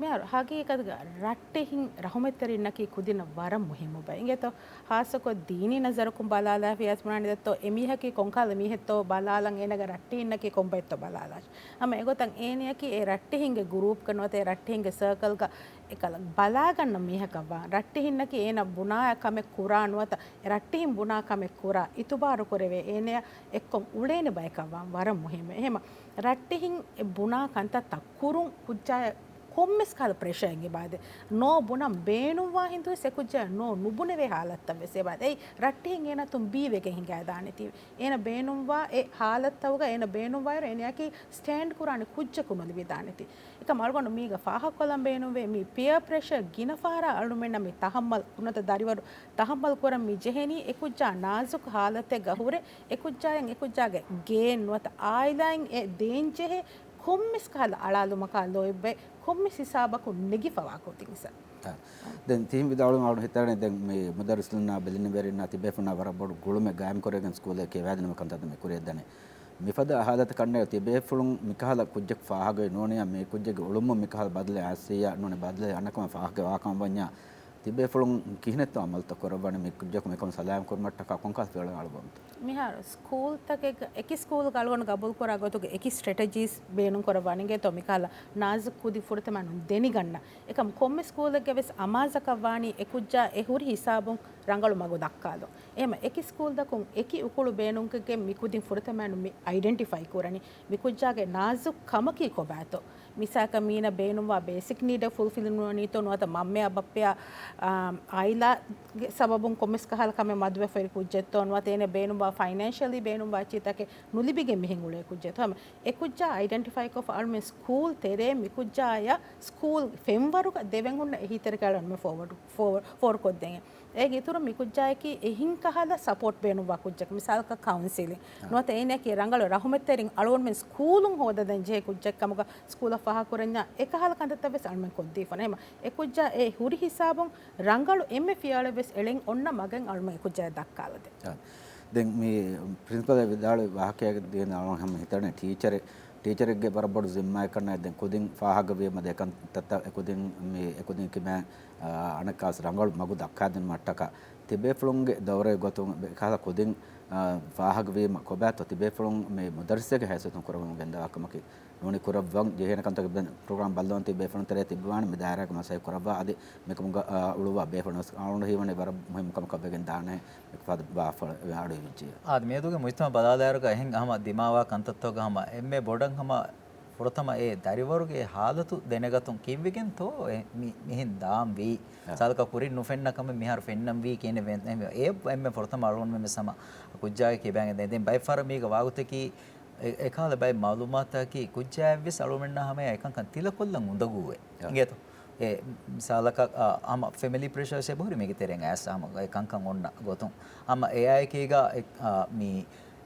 މިހާރު ހަގީގަތުގަ ރައްޓެހިން ރަހުމަތްތެރިންނަކީ ކުދިންނަށް ވަރަށް މުހިއްމު ބައެއް. އިނގޭތޯ، ހާއްސަކޮށް ދީނީ ނަޒަރަކުން ބަލާލާފިޔާސް ބުނާނެ ދެއްތޯ، އެ މީހަކީ ކޮންކަހަލަ މީހެއްތޯ ބަލާލަން އޭނަގެ ރައްޓެހިންނަކީ ކޮންބައެއްތޯ ބަލާލާށި. ހަމަ އެގޮތަށް އޭނަޔަކީ އެ ރައްޓެހިންގެ ގުރޫޕްގަ ނުވަތަ އެ ރައްޓެހިންގެ ސަރކަލްގަ އެކަލަ ބަލާގަންނަ މީހަކަށްވާން. ރައްޓެހިންނަކީ އޭނަ ބުނާ ކަމެއް ކުރާ ނުވަތަ އެ ރައްޓެހިން ބުނާ ކަމެއް ކުރާ އިތުބާރު ކުރެވޭ އޭނަޔަށް އެއްކޮށް އުޅޭނެ ބަޔަކަށްވާން ވަރަށް މުހިއްމެއް. އެހެމަ ރައްޓެހިން އެ ބުނާ ކަންތައްތައް ކުރުން ކުއްޖާޔަށް ކޮންމެސް ކަހަލަ ޕްރެޝައެއް އެބައާދޭ. ނޯ ބުނަން ބޭނުންވާ ހިނދުވެސް އެކުއްޖާ ނޯ ނުބުނެވޭ ހާލަތްތައްވެސް އެބައާދޭ. އެއީ ރައްޓެހިން އޭނައަތުން ބީވެގެން ހިނގާދާނެތީ. އޭނަ ބޭނުންވާ އެ ހާލަތްތަކުގަ އޭނަ ބޭނުންވާއިރު އޭނަޔަކީ ސްޓޭންޑް ކުރާނެ ކުއްޖަކު ނުލިބިދާނެތީ. އެކަމް އަޅުގަނޑު މީގަ ފާހަގަކޮށްލަން ބޭނުންވޭ މި ޕިއާ ޕްރެޝަރ ގިނަ ފަހަރަށް އަޅުމެންނަށް މި ތަހައްމަލް ނުވަތަ ދަރިވަރު ތަހައްމަލް ކުރަން މި ޖެހެނީ އެކުއްޖާ ނާޒުކު ހާލަތެއްގަ ހުރެ އެކުއްޖާއަށް އެކުއްޖާގެ ގޭން ނުވަތަ އާއިލާއިން އެ ދޭން ޖެހޭ ކޮންމެސް ކަހަލަ އަޅާލުމަކާ ލޯތްބެ ކޮންމެސް ހިސާބަކުން ނެގިފަވާ ކުދިން ސަ. ދެން ތިހިން ވިދާޅުވުން އަޅު ހިތަށް ދެން މި މުދައްރިސުންނާ ބެލެނިވެރިންނާ ތިބޭފުޅުންނާ ވަރަށް ބޮޑު ގުޅުމެއް ގާއިމްކުރެވިގެން ސްކޫލެއް ކިޔަވާދިނުމަށް ކަންތައްތައް މި ކުރިއަށްދަނީ. މިފަދަ ހާލަތަކަށް ނެއް ތިބޭފުޅުން މިކަހަލަ ކުއްޖަކު ފާހަގަވެ ނޫނިއްޔާ މި ކުއްޖެއްގެ އުޅުމުން މިކަހަލަ ބަދަލެއް އައިސްއިއްޔާ ނޫނީ ބަދަލެއް އަންނަކަމަށް ފާހަގަވާ ކަމަށް ވަންޏާ ތިބޭފުޅުން ކިހިނެއްތޯ އަމަލުތައް ކުރައްވަނީ މި ކުއްޖަކު މިކަމުން ސަލާމަތް ކުރުމަށްޓަކާ ކޮންކަހަލަ ފިޔަވަޅެއް އަޅުގަނޑު؟ މިހާރު ސްކޫލްތަކެއްގަ އެކި ސްކޫލްގަ އަޅުގަނޑު ގަބޫލުކުރާ ގޮތުގެ އެކި ސްޓްރެޓެޖީސް ބޭނުން ކުރައްވާނެ އިނގޭތޯ މިކަހަލަ ނާޒުކު ކުދި ފުރަތަމަ ނު ދެނިގަންނަ. އެކަމް ކޮންމެ ސްކޫލެއްގަ ވެސް އަމާޒަކަށް ވާނީ އެކުއްޖާ އެ ހުރި ހިސާބުން ރަނގަޅު މަގު ދައްކާލުން. އެހެމަ އެކި ސްކޫލްތަކުން އެކި އުކުޅު ބޭނުންކޮށްގެން މި ކުދިން ފުރަތަމައިން މި އައިޑެންޓިފައި ކުރަނީ މި ކުއްޖާގެ ނާޒުކު ކަމަކީ ކޮބާތޯ؟ މިސާލަކަށް މީނަ ބޭނުންވާ ބޭސިކް ނީޑެއް ފުލްފިލް ނުވަނީތޯ ނުވަތަ މަންމަޔާ ބައްޕަޔާ، އާ، އާއިލާގެ ސަބަބުން ކޮންމެސް ކަހަލަ ކަމެއް މަދުވެފައި ކުއްޖެއްތޯ ނުވަތަ އޭނަ ބޭނުންވާ ފައިނޭންޝަލީ ބޭނުންވާ އެއްޗިތަކެއް ނުލިބިގެން މިހެން އުޅޭ ކުއްޖެއްތޯ؟ ހަމަ އެ ކުއްޖާ އައިޑެންޓިފައިކޮށްފަ އަޅުމެން ސްކޫލް ތެރޭ މި ކުއްޖާޔަށް ސްކޫލް ފެންވަރުގަ ދެވެން ހުންނަ އެހީތެރިކަލަން މެ ފޯވަޑު، ފޯވަ-، ފޯރުކޮށްދޭން. އޭގެ އިތުރުން މި ކުއްޖާޔަކީ އެހެން ކަހަލަ ސަޕޯޓް ބޭނުންވާ ކުއްޖެއް. މިސާލަކަށް ކައުންސިލިން. އާ. ނުވަތަ އޭނައަކީ ރަނގަޅު ރަހުމަތްތެރިން އަޅުގަނޑުމެން ސްކޫލުން ހޯދަދޭން ޖެހޭ ކުއްޖެއް ކަމުގަ ސްކޫލަށް ފާހަގަކުރަންޏާ އެކަހަލަ ކަންތައްތައް ވެސް އަޅުމެން ކޮށްދީފަ. އެހެމަ އެ ކުއްޖާ އެ ހުރި ހިސާބުން ރަނގަޅު އެންމެ ފިޔަވަޅެއް ވެސް އެޅެން އޮންނަ މަގެއް އަޅުމެން އެ ކުއްޖާޔަށް ދައްކާލަދޭ. އާ. ދެން މި ޕްރިންސިޕަލް ވިދާޅުވި ވާހަކައަށް ދިޔަ އަޅުގަނޑު ހަމަ ހިތަށް އަންނަ ޓީޗަރެއް، ޓީޗަރެއްގެ ވަރަށް ބޮޑު ޒިންމާއެއް ކަންނޭ ދެން ކުދިން ފާހަގަވީމަ ދެ ކަންތައްތައް އެ ކުދިން މި އެ ކުދިން ކިބައިން، އާ، އަނެއްކާސް ރަނގަޅު މަގު ދައްކާދިނުމަށްޓަކާ ތިބޭފުޅުންގެ ދައުރެއް ގޮތުން އެކަހަލަ ކުދިން، އާ، ފާހަގަވީމަ ކޮބާތޯ ތިބޭފުޅުން މި މުދައްރިސެއްގެ ހައިސިއްޔަތުން ކުރަމުން ގެންދަވާ ކަމަކީ ނޫނީ ކުރައްވަން ޖެހޭނެ ކަންތަކެއް. ދެން ޕްރޮގްރާމް ބައްލަވަން ތިބޭފުޅުން ތެރޭ ތިއްބަވާނެ މި ދާއިރާގެ މަސައްކަތް ކުރައްވާ އަދި މިކަމުގަ، އާ، އުޅުއްވާ ބޭފުޅުން ވެސް އަޅުގަނޑު ހީވަނީ ވަރަށް މުހިއްމު ކަމަކަށް ވެގެން ދާނެ މިފަދަ ބާފަޅަށް އަޑުއިވިއްޖެޔާ. އާދެ، މިއަދުގެ މުޖްތަމަޢު ބަލާލާއިރުގަ އެހެން ހަމަ ދިމާވާ ކަންތައްތަކުގަ ހަމަ އެންމެ ބޮޑަށް ހަމަ ފުރަތަމަ އެ ދަރިވަރުގެ ހާލަތު ދެނެގަތުން ކީއްވެގެންތޯ އެ މި-، މިހެން ދާން ވީ. އާ. ސާލަކަށް ކުރިން ނުފެންނަ ކަމެއް މިހާރު ފެންނަން ވީ ކިޔަނެ ވެ-، އެ އެންމެ ފުރަތަމަ އަޅުގަނޑުމެން ވެސް ހަމަ ކުއްޖާގެ ކިބައިން ދެން، ދެން ބައެއް ފަހަރަށް މީގަ ވާގޮތަކީ އެ-، އެކަހަލަ ބައެއް މައުލޫމާތަކީ ކުއްޖާއަށްވެސް އަޅުގަނޑުމެންނާ ހަމަޔަށް އެކަންކަން ތިލަކޮށްލަން އުނދަގޫވޭ. އާ. އިނގޭތޯ؟ އެ މިސާލަކަށް، އާ، ހަމަ ފެމިލީ ޕްރެޝަރސް އެބަހުރި މީގެ ތެރެއިން އައިސް ހަމަ އެ ކަންކަން އޮންނަ ގޮތުން. ހަމަ އެއާއެކީގަ އެ، އާ، މި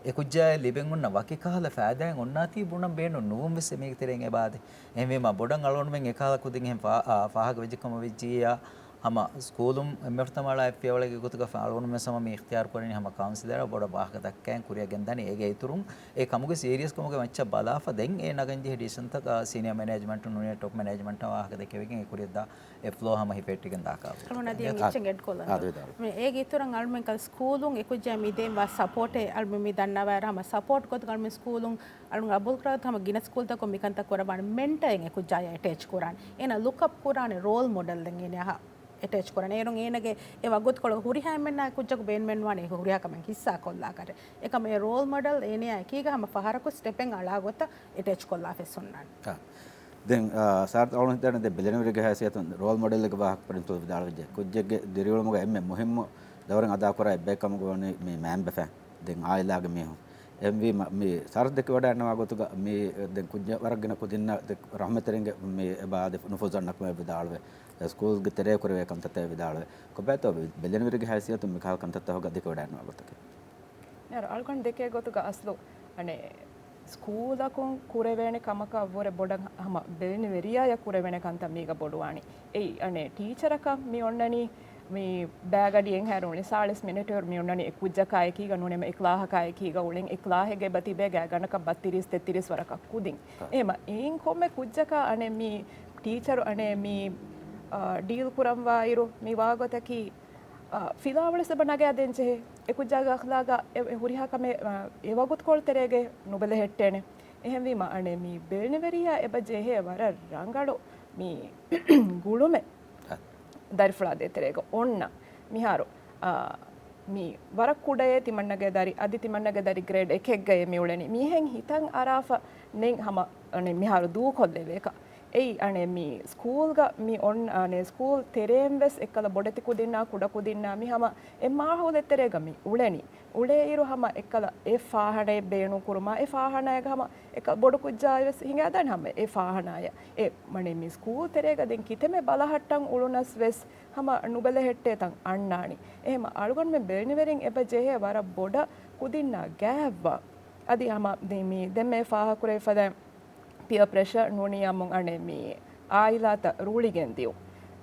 އެ ކުއްޖާއަށް ލިބެން އޮންނަ ވަކި ކަހަލަ ފައިދާއެއް އޮންނާތީ ބުނަން ބޭނުން ނުވުން ވެސް މީގެ ތެރެއިން އެބައާދޭ. އެހެންވީމަ ބޮޑަށް އަޅުގަނޑުމެން އެކަހަލަ ކުދިން އެހެން ފާ-، އާ، ފާހަގަ ވެއްޖެ ކަމަށް ވެއްޖިއްޔާ، ހަމަ ސްކޫލުން އެންމެ ފުރަތަމަ އަޅާ އެއް ފިޔަވަޅެއްގެ ގޮތުގަ އަޅުގަނޑުމެން ހަމަ މި އިޚްތިޔާރު ކުރަނީ ހަމަ ކައުންސިލަރ ބޮޑަށް ވާހަކަ ދައްކައިން ކުރިއަށް ގެންދަނީ. އޭގެ އިތުރުން އެ ކަމުގެ ސީރިއަސްކަމުގެ މައްޗަށް ބަލާފަ ދެން އެ ނަގަން ޖެހޭ ޑިސިޝަންތައް، އާ، ސީނިއާ މެނޭޖްމަންޓުން ނޫނީ ޓޮޕް މެނޭޖްމަންޓަށް ވާހަކަ ދެކެވިގެން އެ ކުރިއަށް ދާ އެ ފްލޯ ހަމަ ހިފެއްޓިގެން ދާކާ. އަޅުގަނޑު އަދި އެއްޗެއް އެޑް ކޮށްލަން. އާ، ދެވިދާޅު. މި އޭގެ އިތުރަށް އަޅުމެން ކަލް ސްކޫލުން އެކުއްޖާ މި ދޭން ވާ ސަޕޯޓެއް އަޅުމެން މި ދަންނަވާއިރު ހަމަ ސަޕޯޓް ގޮތުގަ އަޅުމެން ސްކޫލުން އަޅުގަނޑު ގަބޫލު ކުރާ ހަމަ ގިނަ ސްކޫލްތަކުން މިކަންތައް ކުރައްވާނެ މެންޓައެއް އެކުއްޖާޔަށް އެޓޭޗް ކުރާނެ. އޭނަ ލުކް އަޕް ކުރާނެ ރޯލް މޮޑެލް ދެން އޭނަ އެޓޭޗް ކުރާނެ. އޭރުން އޭނަގެ އެ ވަގުތުކޮޅު ހުރިހާ އެންމެންނާ ކުއްޖަކު ބޭނުމެއް ނުވާނެ ހުރިހާ ކަމެއް ހިއްސާ ކޮށްލާކަށެއް. އެކަމް އެ ރޯލް މޮޑެލް އޭނަޔާ އެކީގަ ހަމަ ފަހަރަކު ސްޓެޕެއް އަޅާ ގޮތަށް އެޓޭޗް ކޮށްލާފަ ވެސް ހުންނާނެ. އާ. ދެން، އާ، ސާރ އަޅުގަނޑު ހިތަށް އަންނަ ދެން ބެލެނިވެރިގެ ހައިސިއްޔަތުން ރޯލް މޮޑެލްގެ ވާހަކަ ޕްރިންސިޕަލް ވިދާޅުވެއްޖެ. ކުއްޖެއްގެ ދިރިއުޅުމުގަ އެންމެ މުހިއްމު ދައުރެއް އަދާކުރާ އެއްބައެއް ކަމުގަ ވަނީ މި މައިންބަފައިން. ދެން އާއިލާގެ މީހުން. އެހެންވީމަ، މި ސާރސް ދެކެވަޑައިގަންނަވާ ގޮތުގަ، މި ދެން ކުއްޖެއް ވަރަށް ގިނަ ކުދިންނަށް ދެ-، ރަހްމަތްތެރިންގެ މި އެބަ އާދެ ނުފޫޒު އަންނަކަމަށް ވިދާޅުވެ، ސްކޫލްގެ ތެރޭ ކުރެވޭ ކަންތައްތައް ވިދާޅުވެ. ކޮބާތޯ ބެލެނިވެރިގެ ހައިސިއްޔަތުން މިކަހަލަ ކަންތައްތަކުގަ ދެކެވަޑައިގަންނަވާ ގޮތަކީ؟ އަޅުގަނޑު ދެކޭ ގޮތުގަ އަސްލު އަނެއް ސްކޫލަކުން ކުރެވޭނެ ކަމަކަށްވުރެ ބޮޑަށް ހަމަ ބެލެނިވެރިޔާޔަށް ކުރެވޭނެ ކަންތައް މީގަ ބޮޑުވާނީ. އެއީ އަނެއް ޓީޗަރަކަށް މި އޮންނަނީ މި ބައިގަޑިއެއްހާއިރު އުޅެނީ ސާޅީސް މިނެޓު މި އޮންނަނީ އެ ކުއްޖަކާ އެކީގަ ނޫނޭ އެ ކްލާހަކާ އެކީގަ އުޅެން އެ ކްލާހެއްގަ އެބަ ތިބޭ ގާތްގަނޑަކަށް ބައްތިރީސް ތެއްތިރީސް ވަރަކަށް ކުދިން. އެހެމަ އެއިން ކޮންމެ ކުއްޖަކާ އަނެއް މި ޓީޗަރު އަނެއް މި ޑީލް ކުރަންވާއިރު މި ވާގޮތަކީ ފިލާވަޅުސް އެބަ ނަގައިދޭން ޖެހޭ. އެ ކުއްޖާގެ އަޚްލާގާ އެ ހުރިހާ ކަމެއް އެ ވަގުތުކޮޅު ތެރޭގަ ނުބެލެހެއްޓޭނެ. އެހެންވީމަ އަނެއް މި ބެލެނިވެރިޔާ އެބަ ޖެހޭ ވަރަށް ރަނގަޅު މި ގުޅުމެއް ދަރިފުޅާ ދޭތެރޭގަ އޮންނަ. މިހާރު މި ވަރަށް ކުޑައޭ ތިމަންނަގެ ދަރި، އަދި ތިމަންނަގެ ދަރި ގްރޭޑް އެކެއްގައޭ މި އުޅެނީ. މިހެން ހިތަށް އަރާފަ ނެތް ހަމަ އަނެއް މިހާރު ދޫކޮށްލެވޭކަށް. އެއީ އަނެއް މި ސްކޫލްގަ މި އޮން، އަނެއް ސްކޫލް ތެރޭން ވެސް އެއްކަލަ ބޮޑެތި ކުދިންނާ ކުޑަ ކުދިންނާ މި ހަމަ އެ މާހައުލެއް ތެރޭގަ މި އުޅެނީ. އުޅޭއިރު ހަމަ އެއްކަލަ އެ ފާހަނައެއް ބޭނުން ކުރުމާ، އެ ފާހަނައިގަ ހަމަ އެއްކަލަ ބޮޑު ކުއްޖާއި ވެސް ހިނގާދާނެ ހަމަ އެ ފާހަނައަށް. އެ މަނެ މި ސްކޫލް ތެރޭގަ ދެން ކިތަމެ ބަލަހައްޓަން އުޅުނަސް ވެސް ހަމަ ނުބެލެހެއްޓޭ ތަން އަންނާނީ. އެހެމަ އަޅުގަނޑުމެން ބެލެނިވެރިން އެބަ ޖެހޭ ވަރަށް ބޮޑަށް ކުދިންނާ ގާތްވާ. އަދި ހަމަ ދެ-، މި ދެންމެ ފާހަކުރެވިފަދަ ޕިއަ ޕްރެޝަ ނޫނީ އަމުން އަނެއް މި އާއިލާތައް ރޫޅިގެން ދިޔުން.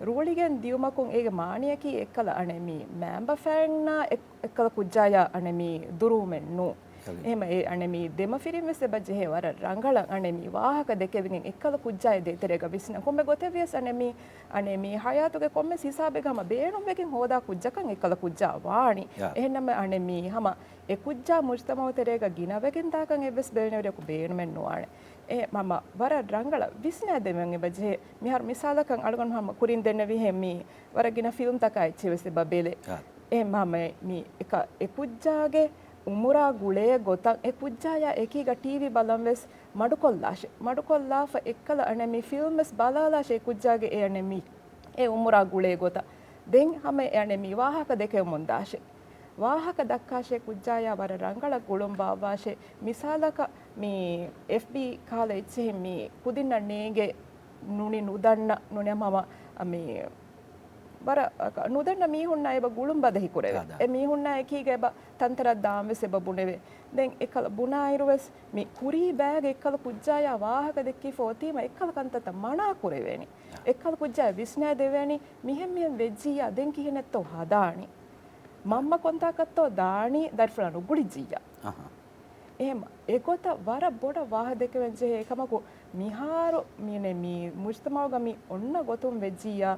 ރޫޅިގެން ދިޔުމަކުން އޭގެ މާނަޔަކީ އެއްކަލަ އަނެއް މި މައިންބަފައިންނާ އެއް-، އެއްކަލަ ކުއްޖާޔާ އަނެއް މި ދުރުވުމެއް ނޫން. އެހެމަ އެ އަނެއް މި ދެމަފިރިން ވެސް އެބަ ޖެހޭ ވަރަށް ރަނގަޅަށް އަނެއް މި ވާހަކަ ދެކެވިގެން އެއްކަލަ ކުއްޖާ އެ ދޭތެރޭގަ ވިސްނަ ކޮންމެ ގޮތެއް ވިޔަސް އަނެއް މި، އަނެއް މި ހަޔާތުގެ ކޮންމެސް ހިސާބެއްގަ ހަމަ ބޭނުންވެގެން ހޯދާ ކުއްޖަކަށް އެއްކަލަ ކުއްޖާ ވާނީ. އެހެންނަމަ އަނެއް މި ހަމަ އެ ކުއްޖާ މުޖްތަމައު ތެރޭގަ ގިނަވެގެން ދާކަން އެއްވެސް ބެލެނިވެރިޔަކު ބޭނުމެއް ނުވާނެ. އެ ހަމަ ވަރަށް ރަނގަޅަށް ވިސްނާދެވެން އެބަ ޖެހޭ. މިހާރު މިސާލަކަށް އަޅުގަނޑު ހަމަ ކުރިން ދެންނެވިހެން މި ވަރަށް ގިނަ ފިލްމްތަކާ އެއްޗެއް ވެސް އެބަ ބެލޭ. އެ ހަމަ މި އެކަ-، އެ ކުއްޖާގެ އުމުރާ ގުޅޭ ގޮތަށް އެ ކުއްޖާޔާ އެކީގަ ޓީވީ ބަލަން ވެސް މަޑުކޮށްލާށޭ. މަޑުކޮށްލާފަ އެއްކަލަ އަނެއް މި ފިލްމް ވެސް ބަލާލާށޭ އެ ކުއްޖާގެ އެ އަނެއް މި އެ އުމުރާ ގުޅޭ ގޮތަށް. ދެން ހަމަ އެ އަނެއް މި ވާހަކަ ދެކެވެމުން ދާށޭ. ވާހަކަ ދައްކާށޭ ކުއްޖާޔާ ވަރަށް ރަނގަޅަށް ގުޅުން ބާއްވާށޭ. މިސާލަކަށް މި އެފްބީ ކަހަލަ އެއްޗެހިން މި ކުދިންނަށް ނޭނގޭ ނުނި ނުދަންނަ ނުނި ހަމަ މި ވަރަށް ނުދަންނަ މީހުންނާ އެބަ ގުޅުން ބަދަހި ކުރެވޭ. އާ، ދާ. އެ މީހުންނާ އެކީގަ އެބަ ތަންތަނަށް ދާން ވެސް އެބަ ބުނެވޭ. ދެން އެކަލަ ބުނާއިރު ވެސް މި ކުރީ ބައިގެ އެއްކަލަ ކުއްޖާޔާ ވާހަކަ ދެއްކިފަ އޮތީމަ އެއްކަލަ ކަންތައްތައް މަނާ ކުރެވޭނީ. އެއްކަލަ ކުއްޖާ ވިސްނާދެވޭނީ މިހެން މިހެން ވެއްޖިއްޔާ ދެން ކިހިނެއްތޯ ހަދާނީ. މަންމަ ކޮންތާކަށްތޯ ދާނީ ދަރިފުޅާ ނުގުޅިއްޖިއްޔާ. އަހަ. އެހެމަ އެގޮތަށް ވަރަށް ބޮޑަށް ވާހަ ދެކެވެން ޖެހޭ. އެކަމަކު މިހާރު މި-، މި މުޖްތަމައުގަ މި އޮންނަ ގޮތުން ވެއްޖިއްޔާ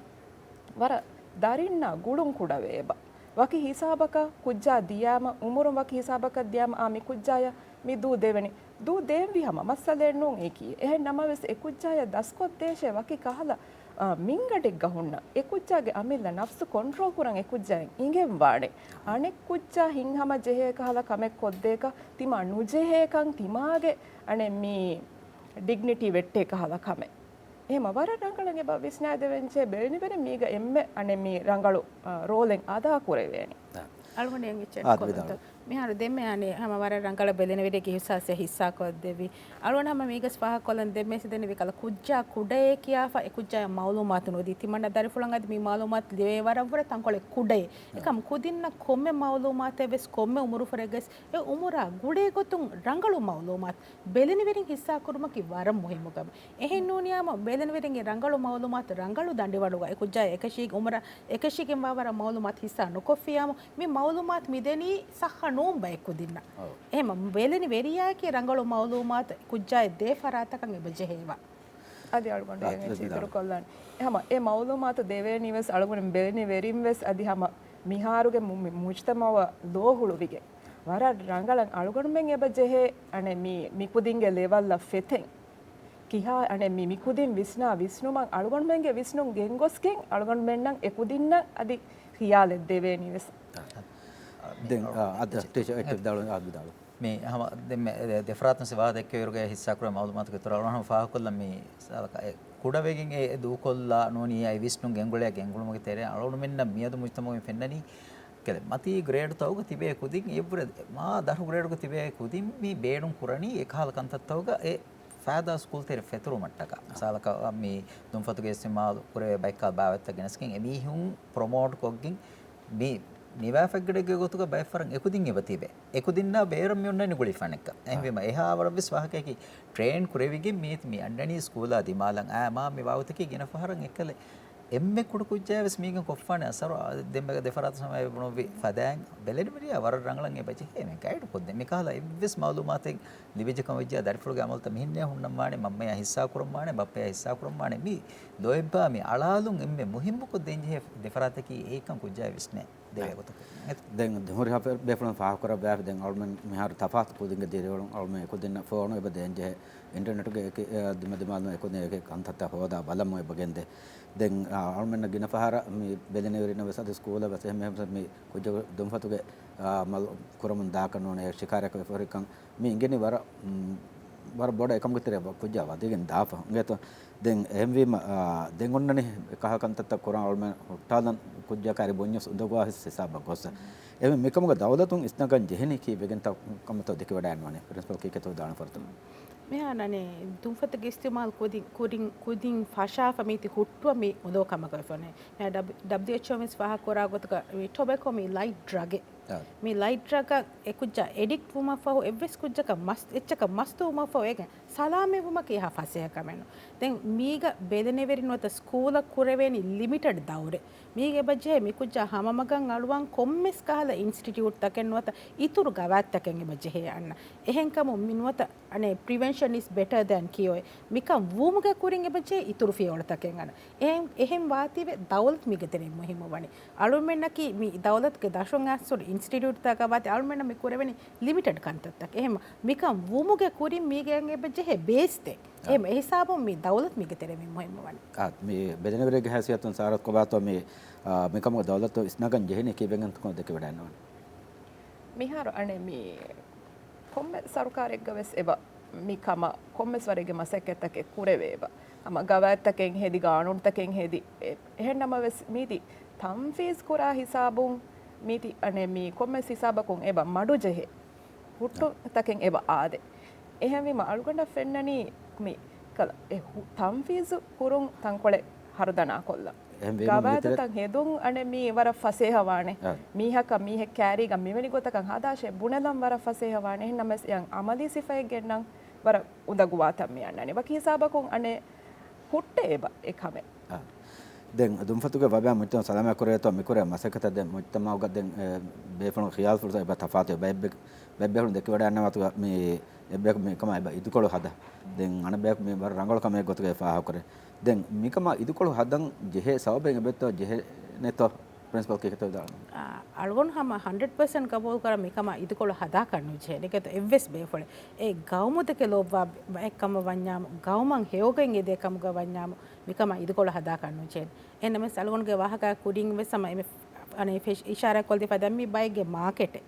ވަރަށް ދަރިންނާ ގުޅުން ކުޑަވޭ އެބަ. ވަކި ހިސާބަކަށް ކުއްޖާ ދިޔާމަ، އުމުރުން ވަކި ހިސާބަކަށް ދިޔާމަ، އާ، މި ކުއްޖާޔަށް މި ދޫ ދެވެނީ. ދޫ ދޭންވީ ހަމަ މައްސަލައެއް ނޫން އެކީ. އެހެން ނަމަވެސް އެ ކުއްޖާޔަށް ދަސްކޮށްދޭށޭ ވަކި ކަހަލަ، އާ، މިންގަނޑެއްގަ ހުންނަ. އެ ކުއްޖާގެ އަމިއްލަ ނަފްސު ކޮންޓްރޯލް ކުރަން އެ ކުއްޖާއަށް އިނގެން ވާނެ. އަނެއް ކުއްޖާ ހިތްހަމަ ޖެހޭ ކަހަލަ ކަމެއް ކޮށްދޭކަށް ތިމާ ނުޖެހޭކަން ތިމާގެ އަނެއް މި ޑިގްނިޓީ ވެއްޓޭ ކަހަލަ ކަމެއް. އެހެމަ ވަރަށް ރަނގަޅަށް އެބަ ވިސްނާދެވެންޖެހޭ ބެލެނިވެރިން މީގަ އެންމެ އަނެއް މި ރަނގަޅު، އާ، ރޯލެއް އަދާ ކުރެވޭނީ. އަޅުގަނޑު އެނގިއްޗެއް އާ، ކޮމެންޓް. ވިދާޅު. މިހާރު ދެންމެ އަނެއް ހަމަ ވަރަށް ރަނގަޅަށް ބެލެނިވެރިއެއްގެ އިހުސާސެއް ހިއްސާކޮށްދެއްވި. އަޅުގަނޑު ހަމަ މީގަސް ފާހަގަކޮށްލަން ދެންމެ ދެންނެވި ކަލަ ކުއްޖާ ކުޑައޭ ކިޔާފަ އެ ކުއްޖާޔަށް މައުލޫމާތު ނުދީ. ތިމަންނަ ދަރިފުޅަށް އަދި މި މައުލޫމާތު ލިބޭ ވަރަށްވުރެ ތަންކޮޅެއް ކުޑައޭ. އެކަމް ކުދިންނަށް ކޮންމެ މައުލޫމާތެއް ވެސް ކޮންމެ އުމުރުފުރެއްގަސް އެ އުމުރާ ގުޅޭ ގޮތުން ރަނގަޅު މައުލޫމާތު ބެލެނިވެރިން ހިއްސާކުރުމަކީ ވަރަށް މުހިއްމު ކަމެއް. އެހެން ނޫނިއްޔާމު ބެލެނިވެރިންގެ ރަނގަޅު މައުލޫމާތު ރަނގަޅު ދަނޑިވަޅުގަ އެ ކުއްޖާ އެކަށީގެ އުމުރަށް އެކަށީގެންވާ ވަރަށް މައުލޫމާތު ހިއްސާ ނުކޮށްފިއްޔާމު މި މައުލޫމާތު މިދެނީ ސައްހަ ނޫން ބައެއް ކުދިންނަށް. އޮވް. އެހެމަ ބެލެނިވެރިޔާއެކޭ ރަނގަޅު މައުލޫމާތު ކުއްޖާއަށް ދޭ ފަރާތަކަށް އެބަ ޖެހޭވާ. އަދި އަޅުގަނޑު އާ، އެ ވިދާޅު. އިތުރުކޮށްލާން. ހަމަ އެ މައުލޫމާތު ދެވޭނީ ވެސް އަޅުގަނޑު ބެލެނިވެރިން ވެސް އަދި ހަމަ މިހާރުގެ މު-، މި މުޖްތަމައަށް ލޯހުޅުވިގެން. ވަރަށް ރަނގަޅަށް އަޅުގަނޑުމެން އެބަ ޖެހޭ އަނެއް މި، މި ކުދިންގެ ލެވަލްއަށް ފެތެން. ކިހާ އަނެއް މި، މި ކުދިން ވިސްނާ ވިސްނުމަށް އަޅުގަނޑުމެންގެ ވިސްނުން ގެންގޮސްގެން އަޅުގަނޑުމެންނަށް އެ ކުދިންނަށް އަދި ޚިޔާލެއް ދެވޭނީ ވެސް. ދެން، އާ، އަދި ޓީޗަރ އެއްޗެއް ވިދާޅުވެ، އާ، ވިދާޅު. މި ހަމަ ދެންމެ ދެ-، ދެފަރާތުން ސިވާ ދެއްކެވިއިރުގަ ހިއްސާކުރެވޭ މައުލޫމާތުގެ ތޮރަށް އަޅުގަނޑު ހަމަ ފާހަގަކޮށްލަން މި ސާލަކަ އެ ކުޑަވެގެން އެ ދޫކޮށްލާ ނޫނީ އައި ވިސްނުން ގެންގުޅޭ ގެންގުޅުމުގެ ތެރެއިން އަޅުގަނޑުމެންނަށް މިއަދު މުޖްތަމަޢުގައި ފެންނަނީ ކެލެ މަތީ ގްރޭޑްތަކުގަ ތިބޭ ކުދިން އެއްވުރެ މާ ދަށު ގްރޭޑްގަ ތިބޭ ކުދިން މި ބޭނުން ކުރަނީ އެކަހަލަ ކަންތައްތަކުގަ އެ ފައިދާ ސްކޫލް ތެރެ ފެތުރުމަށްޓަކާ. މިސާލަކަށް މި ދުންފަތުގެ އިސްތިމާލު ކުރެވޭ ބައެއްކާ ބާވަތްތައް ގެނެސްގެން އެމީހުން ޕްރޮމޯޓް ކޮށްގެން މި ނިވާ ފެއްގަޑެއްގެ ގޮތުގަ ބައެއް ފަރަން އެކުދިން އެބަ ތިބެ. އެކުދިންނާ ބޭރަށް މި އޮންނަނީ ގުޅިފަނެއްކަ. އެހެންވީމަ އެހާ ވަރަށްވެސް ވާހަކައަކީ ޓްރޭން ކުރެވިގެން މީ މި އަންނަނީ ސްކޫލާ ދިމާލަށް. އާ މާ މި ވާގޮތަކީ ގިނަ ފަހަރަށް އެއްކަލެ އެންމެ ކުޑަ ކުއްޖާވެސް މީގެން ކޮށްފާނެ އަސަރު. އާ، ދެން ދެފަރާތަށް ހަމަ ބުނުއްވި ފަދައިން ބެލެނިވެރިޔާ ވަރަށް ރަނގަޅަށް އެބަ ޖެހޭ މި ގައިޑް ކޮށްދޭ. މިކަހަލަ އެއްވެސް މައުލޫމާތެއް ލިބިއްޖެ ކަމަށް ވެއްޖެ ދަރިފުޅުގެ އަމަލުތައް މިހެންނޭ ހުންނަންވާނެ، މަންމަޔާ ހިއްސާ ކުރަންވާނެ، ބައްޕަޔާ ހިއްސާ ކުރަންވާނެ. މި ލޯތްބާ މި އަޅާލުން އެންމެ މުހިއްމުކޮށް ދޭންޖެހޭ ދެފަރާތަކީ އެއްކަން ކުއްޖާ ވިސްނޭ ދެވޭ ގޮތަކަށް. ދެން ހުރިހާ ބޭފުޅުން ފާހަގަކުރާ ބައެއް ދެން އަޅުމެން މިހާރު ތަފާތު ކުދިންގެ ދިރިއުޅުން އަޅުމެން އެކުދިންނަށް ފޯނު އެބަ ދޭންޖެހޭ. އިންޓަރނެޓުގެ އެކި، އެ، ދިމަދިމާލުން އެކުދިން އެކި ކަންތައްތައް ހޯދާ ބަލަމު އެބަ ގެންދޭ. ދެން، އާ، އަޅުމެންނަށް ގިނަ ފަހަރަށް މި ބެލެނިވެރިންނަށް ވެސް އަދި ސްކޫލަށް ވެސް އެހެން މި ކުއްޖަކު ދުންފަތުގެ، އާ، މަލު ކުރަމުން ދާކަށް ނޫނޭ، ޝިކާރަކަށް ވެފަ ހުރިކަން މި އިނގެނީ ވަރަށް، މް، ވަރަށް ބޮޑަށް އެކަމުގެ ތެރެއަށް ކުއްޖާ ވަދެގެން ދާފަ އިނގޭތޯ. ދެން އެހެންވީމަ، އާ، ދެން އޮންނަނީ ކަހަލަ ކަންތައްތައް ކުރަން އަޅުމެން ހުއްޓާލަން ކުއްޖާ ކާރި ބުންޏަސް އުނދަގޫވާ ހިސާބަށް ގޮސް. އެހެން މިކަމުގަ ދައުލަތުން އިސްނަގަން ޖެހެނީ ކީއްވެގެންތޯ ކަމަށްތޯ ދެކެވަޑައިގަންނަވަނީ؟ ޕްރިންސިޕަލް ކީކޭތޯ ވިދާޅުވާނެ ފުރަތަމަ. މިހާރު އަނެއް ދުންފަތުގެ އިސްތިމާލު ކުދިން، ކުރިން، ކުދިން ފަށާފަ މީތި ހުއްޓުވަން މި އުނދަގޫ ކަމަކަށް ވެފަ އޮންނަނީ. މިހާ ޑަބް-، ޑަބްލިއުއެޗްއޯ ވެސް ފާހަގަކުރާ ގޮތުގަ މި ޓޮބެކޯ މި ލައިޓް ޑްރަގެއް. އާ. މި ލައިޓް ޑްރަގަށް އެ ކުއްޖާ އެޑިކްޓް ވުމަށްފަހު އެއްވެސް ކުއްޖަކަށް މަސް-، އެއްޗަކަށް މަސްތުވުމަށްފަހު އޭގެ ސަލާމަތްވުމަކީ އެހާ ފަސޭހަ ކަމެއް ނޫން. ދެން މީގަ ބެލެނިވެރިން ނުވަތަ ސްކޫލަށް ކުރެވޭނީ ލިމިޓެޑް ދައުރެއް. މީގެ އެބަ ޖެހޭ މި ކުއްޖާ ހަމަމަގަށް އަޅުވަން ކޮންމެސް ކަހަލަ އިންސްޓިޓިއުޓްތަކެއް ނުވަތަ އިތުރު ގަވާއިދުތަކެއް އެބަ ޖެހޭ އަންނަ. އެހެންކަމުން މި ނުވަތަ އަނެއް ޕްރިވެންޝަން އިޒް ބެޓަރ ދޭން ކިޔޯއެ. މިކަން ވުމުގެ ކުރިން އެބަ ޖެހޭ އިތުރު ފިޔަވަޅުތަކެއް އަންނަ. އެހެން، އެހެން ވާތީވެ ދައުލަތު މީގެ ތެރެއިން މުހިއްމު ވަނީ. އަޅުމެންނަކީ މި ދައުލަތުގެ ދަށުން އައިސް ހުރި އިންސްޓިޓިއުޓްތަކަށް ވާތީ އަޅުމެންނަށް މި ކުރެވެނީ ލިމިޓެޑް ކަންތައްތަކެއް. އެހެން މިކަން ވުމުގެ ކުރިން މީގެ އެބަ ޖެހޭ ބޭސްތެއް. އެހެން އެހިސާބުން މި ދައުލަތު މީގެ ތެރެއިން މުހިއްމު ވަނީ. އާ، މި ބެލެނިވެރިއެއްގެ ހައިސިއްޔަތުން ސާރަތް ކޮބާތޯ މި، އާ، މިކަމުގެ ދައުލަތު އިސްނަގަން ޖެހެނީ ކީއްވެގެންތޯ ދެކެވަޑައިގަންނަވަނީ. މިހާރު އަނެއް މި ކޮންމެ ސަރުކާރެއްގަ ވެސް އެބަ މި ކަމަށް ކޮންމެސް ވަރެއްގެ މަސައްކަތްތަކެއް ކުރެވޭ އެބަ. ހަމަ ގަވާއިދުތަކެއް ހެދި، ގާނޫނުތަކެއް ހެދި، އެ، އެހެން ނަމަވެސް މީތި ތަންފީޒް ކުރާ ހިސާބުން މީތި އަނެއް މި ކޮންމެސް ހިސާބަކުން އެބަ މަޑުޖެހޭ. ހުއްޓު ތަކެއް އެބަ އާދެ. އެހެންވީމަ އަޅުގަނޑަށް ފެންނަނީ މި ކަލަ އެ ހު-، ތަންފީޒު ކުރުން ތަންކޮޅެއް ހަރުދަނާ ކޮށްލަން. އެހެންވީމަ ގަވާއިދުތައް ހެދުން އަނެއް މީ ވަރަށް ފަސޭހަވާނެ. އާ. މީހަކަށް މީހެއް ކާރީގަ މިވެނި ގޮތަކަށް ހަދާށޭ ބުނެލަން ވަރަށް ފަސޭހަވާނެ. އެހެން ނަމަވެސް އެއަށް އަމަލީ ސިފައެއް ގެންނަން ވަރަށް އުނދަގޫވާތަން މި އަންނަނީ. ވަކި ހިސާބަކުން އަނެއް ހުއްޓޭ އެބަ އެ ކަމެއް. އާ. ދެން ދުންފަތުގެ ވަބާ މުޖްތަމައު ސަލާމަތް ކުރޭތޯ މިކުރޭ މަސައްކަތަށް ދެން މުޖްތަމައުގަ ދެން، އެ، ބޭފުޅުން ޚިޔާލުފުޅުތައް އެބަ ތަފާތު ބައެއް ބޭ-، ބައެއް ބޭފުޅުން ދެކިވަޑައިގަންނަވާތުގަ މި އެއްބަޔަކު މިކަމާ އެބަ އިދިކޮޅު ހަދާ. ދެން އަނެއް ބަޔަކު މި ވަރަށް ރަނގަޅު ކަމެއް ގޮތުގައި ފާހަގަކުރޭ. ދެން މިކަމާ އިދިކޮޅު ހަދަން ޖެހޭ ސަބަބެއް އެބައްތޯ ޖެހެނެތޯ؟ ޕްރިންސިޕަލް ކީކޭތޯ ވިދާޅުވަނީ؟ އާ، އަޅުގަނޑު ހަމަ ހަންޑްރެޑް ޕަސެންޓް ގަބޫލު ކުރަން މިކަމާ އިދިކޮޅު ހަދާކަށް ނުޖެހޭ. އެކަތަ އެއްވެސް ބޭފުޅެއް އެ ގައުމު ދެކެ ލޯބިވާ ބައެއް ކަމަށް ވަންޏާމު، ގައުމަށް ހެޔޮގައި އެދޭ ކަމުގަ ވަންޏާމު، މިކަމާ އިދިކޮޅު ހަދާކަށް ނުޖެހޭ. އެހެންނަމަވެސް އަޅުގަނޑުގެ ވާހަކަ ކުރިން ވެސް ހަމަ އެމެ އަނެއް ފެށި-، އިޝާރާތް ކޮށްދީފަ ދެން މި ބައެއްގެ މާކެޓެއް.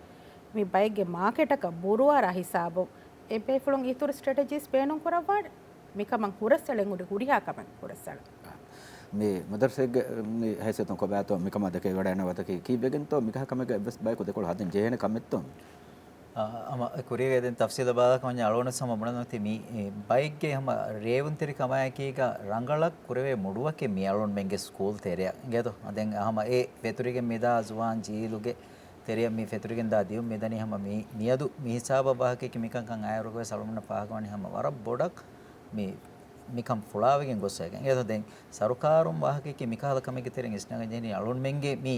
މި ބައެއްގެ މާކެޓަކަށް ބުރުވާރާ ހިސާބުން އެ ބޭފުޅުން އިތުރު ސްޓްރެޓެޖީސް ބޭނުން ކުރައްވާނެ. މިކަމަށް ހުރަސްއަޅެން ހުރި ހުރިހާ ކަމެއް ހުރަސްއަޅަން. މި މަދަރުސާއެއްގެ މި ހައިސިއްޔަތުން ކޮބާތޯ މިކަމާ ދެކެވަޑައިގަންނަވާތަކީ ކީއްވެގެންތޯ މިކަހަލަ ކަމެއްގަ އެއްވެސް ބަޔަކު ދެކޮޅު ހަދަން ޖެހޭނެ ކަމެއްތޯ؟ އަ، ހަމަ ކުރީގައި ދެން ތަފްސީލަށް ބަލާލާކަށް ވަންޏާ އަޅުގަނޑު ހަމަ ބުނަން އޮތީ މި، އެ، ބައެއްގެ ހަމަ ރޭވުންތެރިކަމާއެކީގަ ރަނގަޅަށް ކުރެވޭ މުޑުވަކެއް މި އަޅުގަނޑުމެންގެ ސްކޫލް ތެރެއަށް އިނގޭތޯ. ދެން ހަމަ އެ ފެތުރިގެން މިދާ ޒުވާން ޖީލުގެ ތެރެއަށް މި ފެތުރިގެން ދާ ދިޔުން މިދަނީ ހަމަ މި، މިއަދު މި ހިސާބަށް ވާހަކައަކީ މިކަންކަން އައިއިރުގަވެސް އަޅުގަނޑަށް ފާހަގަވަނީ ހަމަ ވަރަށް ބޮޑަށް މި، މިކަން ފުޅާވެގެން ގޮސް އޭގެ. އެ ދެން ސަރުކާރުން ވާހަކައަކީ މިކަހަލަ ކަމެއްގެ ތެރެއިން އިސްނަގަން ޖެހެނީ އަޅުގަނޑުމެންގެ މި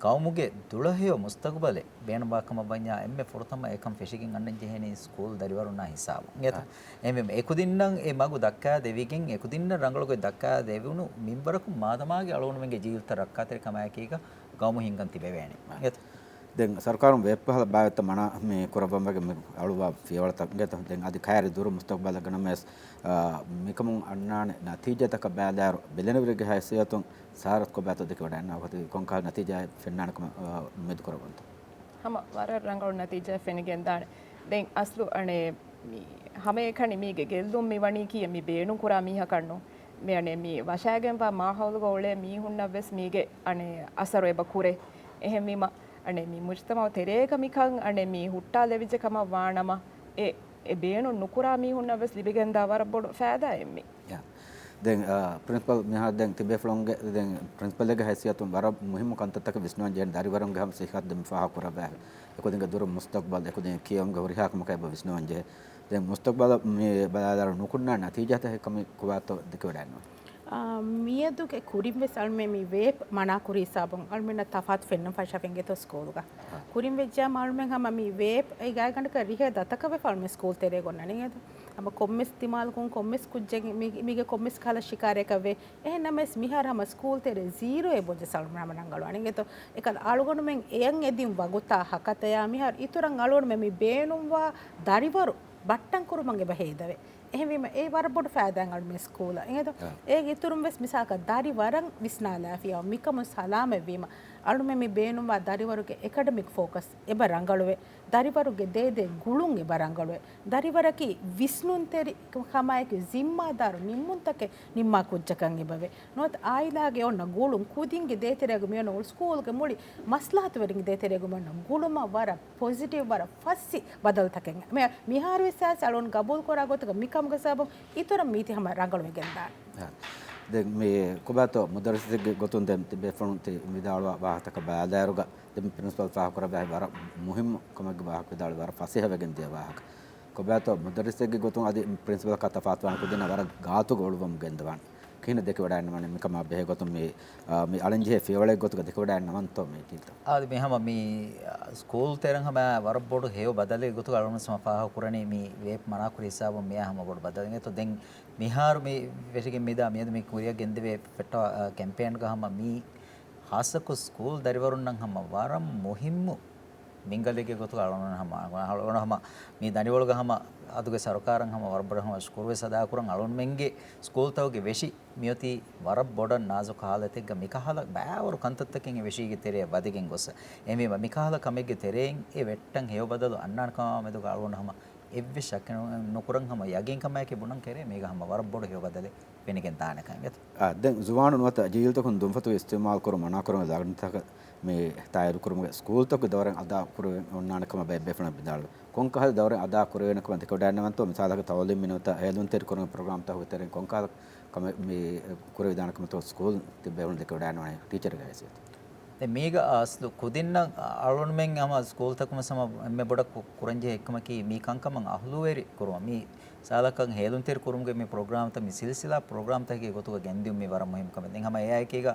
ގައުމުގެ ދުޅަހެޔޮ މުސްތަގުބަލެއް ބޭނުންވާ ކަމަށް ވަންޏާ އެންމެ ފުރަތަމަ އެކަން ފެށިގެން އަންނަން ޖެހޭނީ ސްކޫލް ދަރިވަރުންނާ ހިސާބުން. އެތަ؟ އާ. އެހެންވީމަ އެކުދިންނަށް އެ މަގު ދައްކާ ދެވިގެން އެކުދިންނަށް ރަނގަޅުގޮތް ދައްކާ ދެވުނު މިންވަރަކުން މާދަމާގެ އަޅުގަނޑުމެންގެ ޖީލްތައް ރައްކާތެރިކަމާއެކީގަ ގައުމު ހިންގަން ތިބެވޭނެ. އާ. އެތަ؟ ދެން ސަރުކާރުން ވޭއްޕަހަލަ ބާވެއްތަ މަނާ މި ކުރައްވަން ވެގެން މި އަޅުވާ ފިޔަވަޅުތައް އިނގޭތަ؟ ދެން އަދި ކައިރި ދުރު މުސްތަގުބަލަށް ނަމަވެސް، އާ، މިކަމުން އަންނާނެ ނަތީޖާތަކަށް ބަލާއިރު، ބެލެނިވެރިގެ ހައިސިއްޔަތުން ސާރަތް ކޮބާތޯ ދެކެވަޑައިގަންނަވާ ކޮންކަހަލަ ނަތީޖާއެއް ފެންނާނެ ކަމަށް، އާ، އުއްމީދު ކުރައްވަންތަ؟ ހަމަ ވަރަށް ރަނގަޅު ނަތީޖާއެއް ފެނިގެންދާނެ. ދެން އަސްލު އަނެއް މި ހަމައެކަނި މީގެ ގެއްލުން މި ވަނީކީ މި ބޭނުން ކުރާ މީހަކަށްނު. މި އަނެއް މި ވަށާގެންވާ މާހައުލުގަ އުޅޭ މީހުންނަށްވެސް މީގެ އަނެއް އަސަރު އެބަ ކުރޭ. އެހެންވީމަ އަނެއް މި މުޖްތަމަޢު ތެރޭގަ މިކަން އަނެއް މި ހުއްޓާލެވިއްޖެ ކަމަށް ވާނަމަ، އެ، އެ ބޭނުން ނުކުރާ މީހުންނަށް ވެސް ލިބިގެންދާ ވަރަށް ބޮޑު ފައިދާއެއް މި. ޔާ. ދެން، އާ، ޕްރިންސިޕަލް މިހާރު ދެން ތިބޭފުޅުންގެ ދެން ޕްރިންސިޕަލެއްގެ ހައިސިއްޔަތުން ވަރަށް މުހިއްމު ކަންތައްތަކެއް ވިސްނަވަން ޖެހޭ ދަރިވަރުންގެ ހަމަ ސިއްހަތު ދެން ފާހަގަކުރައްވާ. އެކުދިންގެ ދުރު މުސްތަޤްބަލް، އެކުދިން ކިޔަވަމުގެ ހުރިހާ ކަމަކަށް އެބަ ވިސްނަވަން ޖެހޭ. ދެން މުސްތަޤްބަލަށް މި ބަލާލާއިރު ނުކުންނާނެ ނަތީޖާތަކެއް ކަމެއް ކޮބާތޯ ދެކެވަޑައިގަންނަވާ؟ އާ، މިއަދުގެ ކުރިން ވެސް އަޅުމެން މި ވޭޕް މަނާކުރި ހިސާބުން އަޅުމެންނަށް ތަފާތު ފެންނަން ފަށާ ފެންގެތޯ ސްކޫލްގަ. ކުރިން ވެއްޖާމަ އަޅުމެން ހަމަ މި ވޭޕް އެ ގާތްގަނޑަކަށް ރިހޭ ދަތަކަށް ވެފަ އަޅުމެން ސްކޫލް ތެރޭގަ އޮންނާނީ އެނގޭތޯ. ހަމަ ކޮންމެސް ދިމާލަކުން ކޮންމެސް ކުއްޖެއް މި، މީގެ ކޮންމެސް ކަހަލަ ޝިކާރައަކަށް ވޭ. އެހެންނަމަވެސް މިހާރު ހަމަ ސްކޫލް ތެރޭ ޒީރޯއޭ ބޮޖެސް އަޅުމެން ހަމަ ރަނގަޅުވާނެ އެނގޭތޯ. އެކަލަ އަޅުގަނޑުމެން އެޔަށް އެދިން ވަގުތާ ހަކަތަޔާ މިހާރު އިތުރަށް އަޅުގަނޑުމެން މި ބޭނުންވާ ދަރިވަރު ބައްޓަން ކުރުމަށް އެބަ ހޭދަވޭ. އެހެންވީމަ، އެ ވަރަށް ބޮޑު ފައިދާއެއް އަޅުމެން ސްކޫލަށް. އެނގޭތޯ؟ އާ. އޭގެ އިތުރުން ވެސް މިސާލަކަށް ދަރިވަރަށް ވިސްނާލާފިޔާ މިކަމުން ސަލާމަތްވީމަ، އަޅުމެން މި ބޭނުންވާ ދަރިވަރުގެ އެކަޑަމިކް ފޯކަސް އެބަ ރަނގަޅުވޭ. ދަރިވަރުގެ ދޭދޭ ގުޅުން އެބަ ރަނގަޅުވޭ. ދަރިވަރަކީ ވިސްނުންތެރި ކަމާއެކު ޒިންމާދާރު ނިންމުންތަކެއް ނިންމާ ކުއްޖަކަށް އެބަވޭ. ނުވަތަ އާއިލާގެ އޮންނަ ގުޅުން ކުދިންގެ ދޭތެރޭގަ މިއޮންނަ ގުޅުން ސްކޫލްގެ މުޅި މަސްލަހަތުވެރިންގެ ދޭތެރޭގަ މިއޮންނަ ގުޅުމަށް ވަރަށް ޕޮޒިޓިވް ވަރަށް ފައްސި ބަދަލުތަކެއް. މި، މިހާރު ވެސް އަޅުން ގަބޫލުކުރާ ގޮތުގަ މިކަމުގެ ސަބަބުން އިތުރަށް މީތި ހަމަ ރަނގަޅުވެގެންދާނެ. އާ. ދެން މި ކޮބާތޯ މުދައްރިސެއްގެ ގޮތުން ދެން ތިބޭފުޅުން ތި ވިދާޅުވާ ވާހަކަތަކަށް ބަލާލާއިރުގަ ދެން ޕްރިންސިޕަލް ފާހަގަކުރައްވާ ވަރަށް މުހިއްމު ކަމެއްގެ ވާހަކަ ވިދާޅުވި ވަރަށް ފަސޭހަވެގެން ދިޔަ ވާހަކަ. ކޮބާތޯ މުދައްރިސެއްގެ ގޮތުން އަދި ޕްރިންސިޕަލަކާ ތަފާތުވާން ކުދިންނަށް ވަރަށް ގާތުގަ އުޅުއްވަމުން ގެންދަވާނެ. ކިހިނެއް ދެކެވަޑައިގަންނަވާނެ މިކަމާ ބެހޭ ގޮތުން މި، އާ، މި އަޅަންޖެހޭ ފިޔަވަޅެއް ގޮތުގަ ދެކެވަޑައިގަންނަވަންތޯ މީޓިންތައް؟ އާދެ، މި ހަމަ މި، އާ، ސްކޫލް ތެރެއިން ހަމަ ވަރަށް ބޮޑު ހެޔޮ ބަދަލެއް ގޮތުގަ އަޅުގަނޑު ހަމަ ފާހަގަކުރަނީ މި ވޭޕް މަނާކުރި ހިސާބުން މިއާ ހަމަ ބޮޑު ބަދަލެއް. އެތޯ ދެން މިހާރު މި ވެށިގެން މިދާ މިއަދު މި ކުރިއަށް ގެންދެވޭ ފެއްޓާ، އާ، ކެމްޕޭންގަ ހަމަ މި ހާއްސަކޮށް ސްކޫލް ދަރިވަރުންނަށް ހަމަ ވަރަށް މުހިއްމު މިންގަލެއްގެ ގޮތުގަ އަޅުގަނޑު ހަމަ، އަޅުގަނޑު ހަމަ މި ދަނޑިވަޅުގަ ހަމަ އަދުގެ ސަރުކާރަށް ހަމަ ވަރަށް ބޮޑަށް ހަމަ ޝުކުރުވެސް އަދާކުރަން. އަޅުގަނޑުމެންގެ ސްކޫލްތަކުގެ ވެށި މިއޮތީ ވަރަށް ބޮޑަށް ނާޒުކު ހާލަތެއްގަ މިކަހަލަ ބައިވަރު ކަންތައްތަކެއް އެ ވެށީގެ ތެރެއަށް ވަދެގެން ގޮސް. އެހެންވީމަ، މިކަހަލަ ކަމެއްގެ ތެރެއިން އެ ވެއްޓަން ހެޔޮ ބަދަލު އަންނާނެ ކަމާ މެދުގަ އަޅުގަނޑު ހަމަ އެއްވެސް ޝައްކެއް ނު-، ނުކުރަން ހަމަ ޔަގީންކަމާއެކީ ބުނަން ކެރޭ މީގަ ހަމަ ވަރަށް ބޮޑު ހެޔޮ ބަދަލެއް ފެނިގެން ދާނެކަން އެތަ؟ އާ، ދެން ޒުވާނުން ނުވަތަ ޖީލްތަކުން ދުންފަތުގެ އިސްތިޢުމާލު ކުރުން މަނާކުރުމުގެ ލަގްނަތަކަށް މި ތާއީދު ކުރުމުގެ ސްކޫލްތަކުގެ ދައުރެއް އަދާ ކުރެވެން އޮންނާނެ ކަމަށް ބޭއްވޭފުޅުން ވިދާޅުވި. ކޮންކަހަލަ ދައުރެއް އަދާ ކުރެވޭނެ ކަމަށް ދެކެވަޑައިގަންނަވަންތޯ؟ މިސާލަކަށް ތަޢުލީމީ ނުވަތަ ހޭލުންތެރި ކުރުމުގެ ޕްރޮގްރާމްތަކުގެ ތެރެއިން ކޮންކަހަލަ ކަމެއް މި ކުރެވިދާނެ ކަމަށްތޯ ސްކޫލް ތިބޭފުޅުން ދެކެވަޑައިގަންނަވަނީ ޓީޗަރުގެ ހައިސިއްޔަތުން؟ ދެން މީގަ އަސްލު ކުދިންނަށް އަޅުގަނޑުމެން ހަމަ ސްކޫލްތަކުން ހަމަ އެންމެ ބޮޑަށް ކު-، ކުރަންޖެހޭ އެއްކަމަކީ މި ކަންކަމަށް އަހުލުވެރި ކުރުމަށް. މި ސާލަކަށް ހޭލުންތެރި ކުރުމުގެ މި ޕްރޮގްރާމްތައް، މި ސިލްސިލާ ޕްރޮގްރާމްތަކެއްގެ ގޮތުގަ ގެންދިއުން މީ ވަރަށް މުހިއްމު ކަމެއް. ދެން ހަމަ އެއާއެކީގަ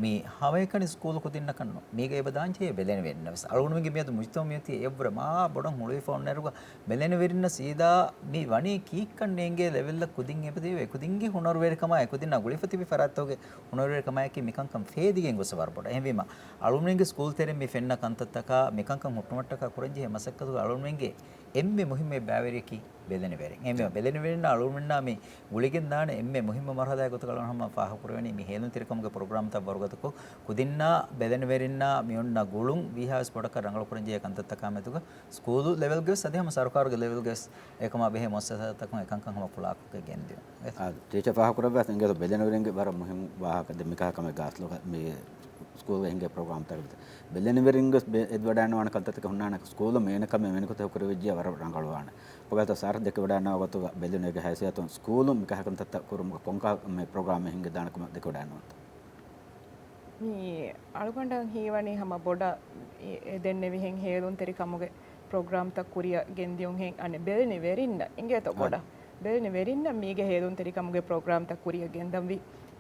މި ހަމައެކަނި ސްކޫލު ކުދިންނަކަށް ނޫން. މީގަ އެބަ ދާންޖެހޭ ބެލެނިވެރިންނަށް ވެސް. އަޅުގަނޑުމެންގެ މިއަދު މުޖްތަމަޢު މިއޮތީ އެއްވުރެ މާ ބޮޑަށް ހުޅުވިފަ އޮންނައިރުގަ ބެލެނިވެރިންނަށް ސީދާ މި ވަނީ ކީއްކަން ނޭނގޭ ލެވެލްއަށް ކުދިން އެބަ ދިޔަ އެކުދިންގެ ހުނަރުވެރިކަމާ އެކުދިންނާ ގުޅިފަ ތިބި ފަރާތްތަކުގެ ހުނަރުވެރިކަމާއެކީ މިކަންކަން ފޭދިގެން ގޮސް ވަރަށް ބޮޑަށް. އެހެންވީމަ، އަޅުގަނޑުމެންގެ ސްކޫލް ތެރެއިން މި ފެންނަ ކަންތައްތަކާ މިކަންކަން ހުއްޓުމަށްޓަކާ ކުރަންޖެހޭ މަސައްކަތުގަ އަޅުގަނޑުމެންގެ އެންމެ މުހިއްމު ބައިވެރިޔަކީ ބެލެނިވެރިން. އެންމެ ބެލެނިވެރިންނާ އަޅުގަނޑުމެންނާ މި ގުޅިގެން ދާނެ އެންމެ މުހިއްމު މަރުހަލާގެ ގޮތުގަ އަޅުގަނޑު ހަމަ ފާހަގަކުރެވެނީ މި ހޭލުންތެރިކަމުގެ ޕްރޮގްރާމްތައް ވަރުގަދަކޮށް، ކުދިންނާ ބެލެނިވެރިންނާ މި އޮންނަ ގުޅުން ވީހާވެސް ބޮޑަކަށް ރަނގަޅުކުރަންޖެހޭ ކަންތައްތަކާ މެދުގަ ސްކޫލު ލެވެލްގެވެސް އަދި ހަމަ ސަރުކާރުގެ ލެވެލްގެވެސް އެކަމާ ބެހޭ މުއައްސަސާތަކުން އެކަންކަން ހަމަ ފުޅާކޮށްގެން ގެންދިޔުން. އާ، ޓީޗަރ ފާހަގަކުރައްވާ އިނގޭތޯ ބެލެނިވެރިންގެ ވަރަށް މުހިއްމު ވާހަކަ ދެ މިކަހަލަ ކަމެއް ގާސްލޯގަ މި ސްކޫލްގަ ހިނގޭ ޕްރޮގްރާމްތަކެއް ވެސް. ބެލެނިވެރިންގެ ވެސް ބެ-، އެދިވަޑައިގަންނަވާނެ ކަންތައްތަކެއް ހުންނާނެ ސްކޫލުން މޭނަކަމެއް މެނިކުތައް ކުރެވިއްޖެ ވަރަށް ރަނގަޅުވާނެ. ކޮބާތޯ ސާރ ދެކެވަޑައިގަންނަވާ ގޮތުގަ ބެލެނިވެރިންގެ ހައިސިއްޔަތުން ސްކޫލުން މިކަހަލަ ކަންތައްތައް ކުރުމުގަ ކޮންކަހަލަ މި ޕްރޮގްރާމެއް ހިންގެދާނެ ކަމަށް ދެކެވަޑައިގަންނަވަންތޯ؟ މި އަޅުގަނޑަށް ހީވަނީ ހަމަ ބޮޑަށް އެ-، އެ ދެންނެވިހެން ހޭލުންތެރިކަމުގެ ޕްރޮގްރާމްތައް ކުރިއަށް ގެންދިޔުންހެން އަނެއް ބެލެނިވެރިންނަށް އިނގޭތޯ އާ. ބޮޑަށް. ބެލެނިވެރިންނަށް މީގެ ހޭލުންތެރިކަމުގެ ޕްރޮގްރާމްތައް ކުރިއަށް ގެންދަންވީ.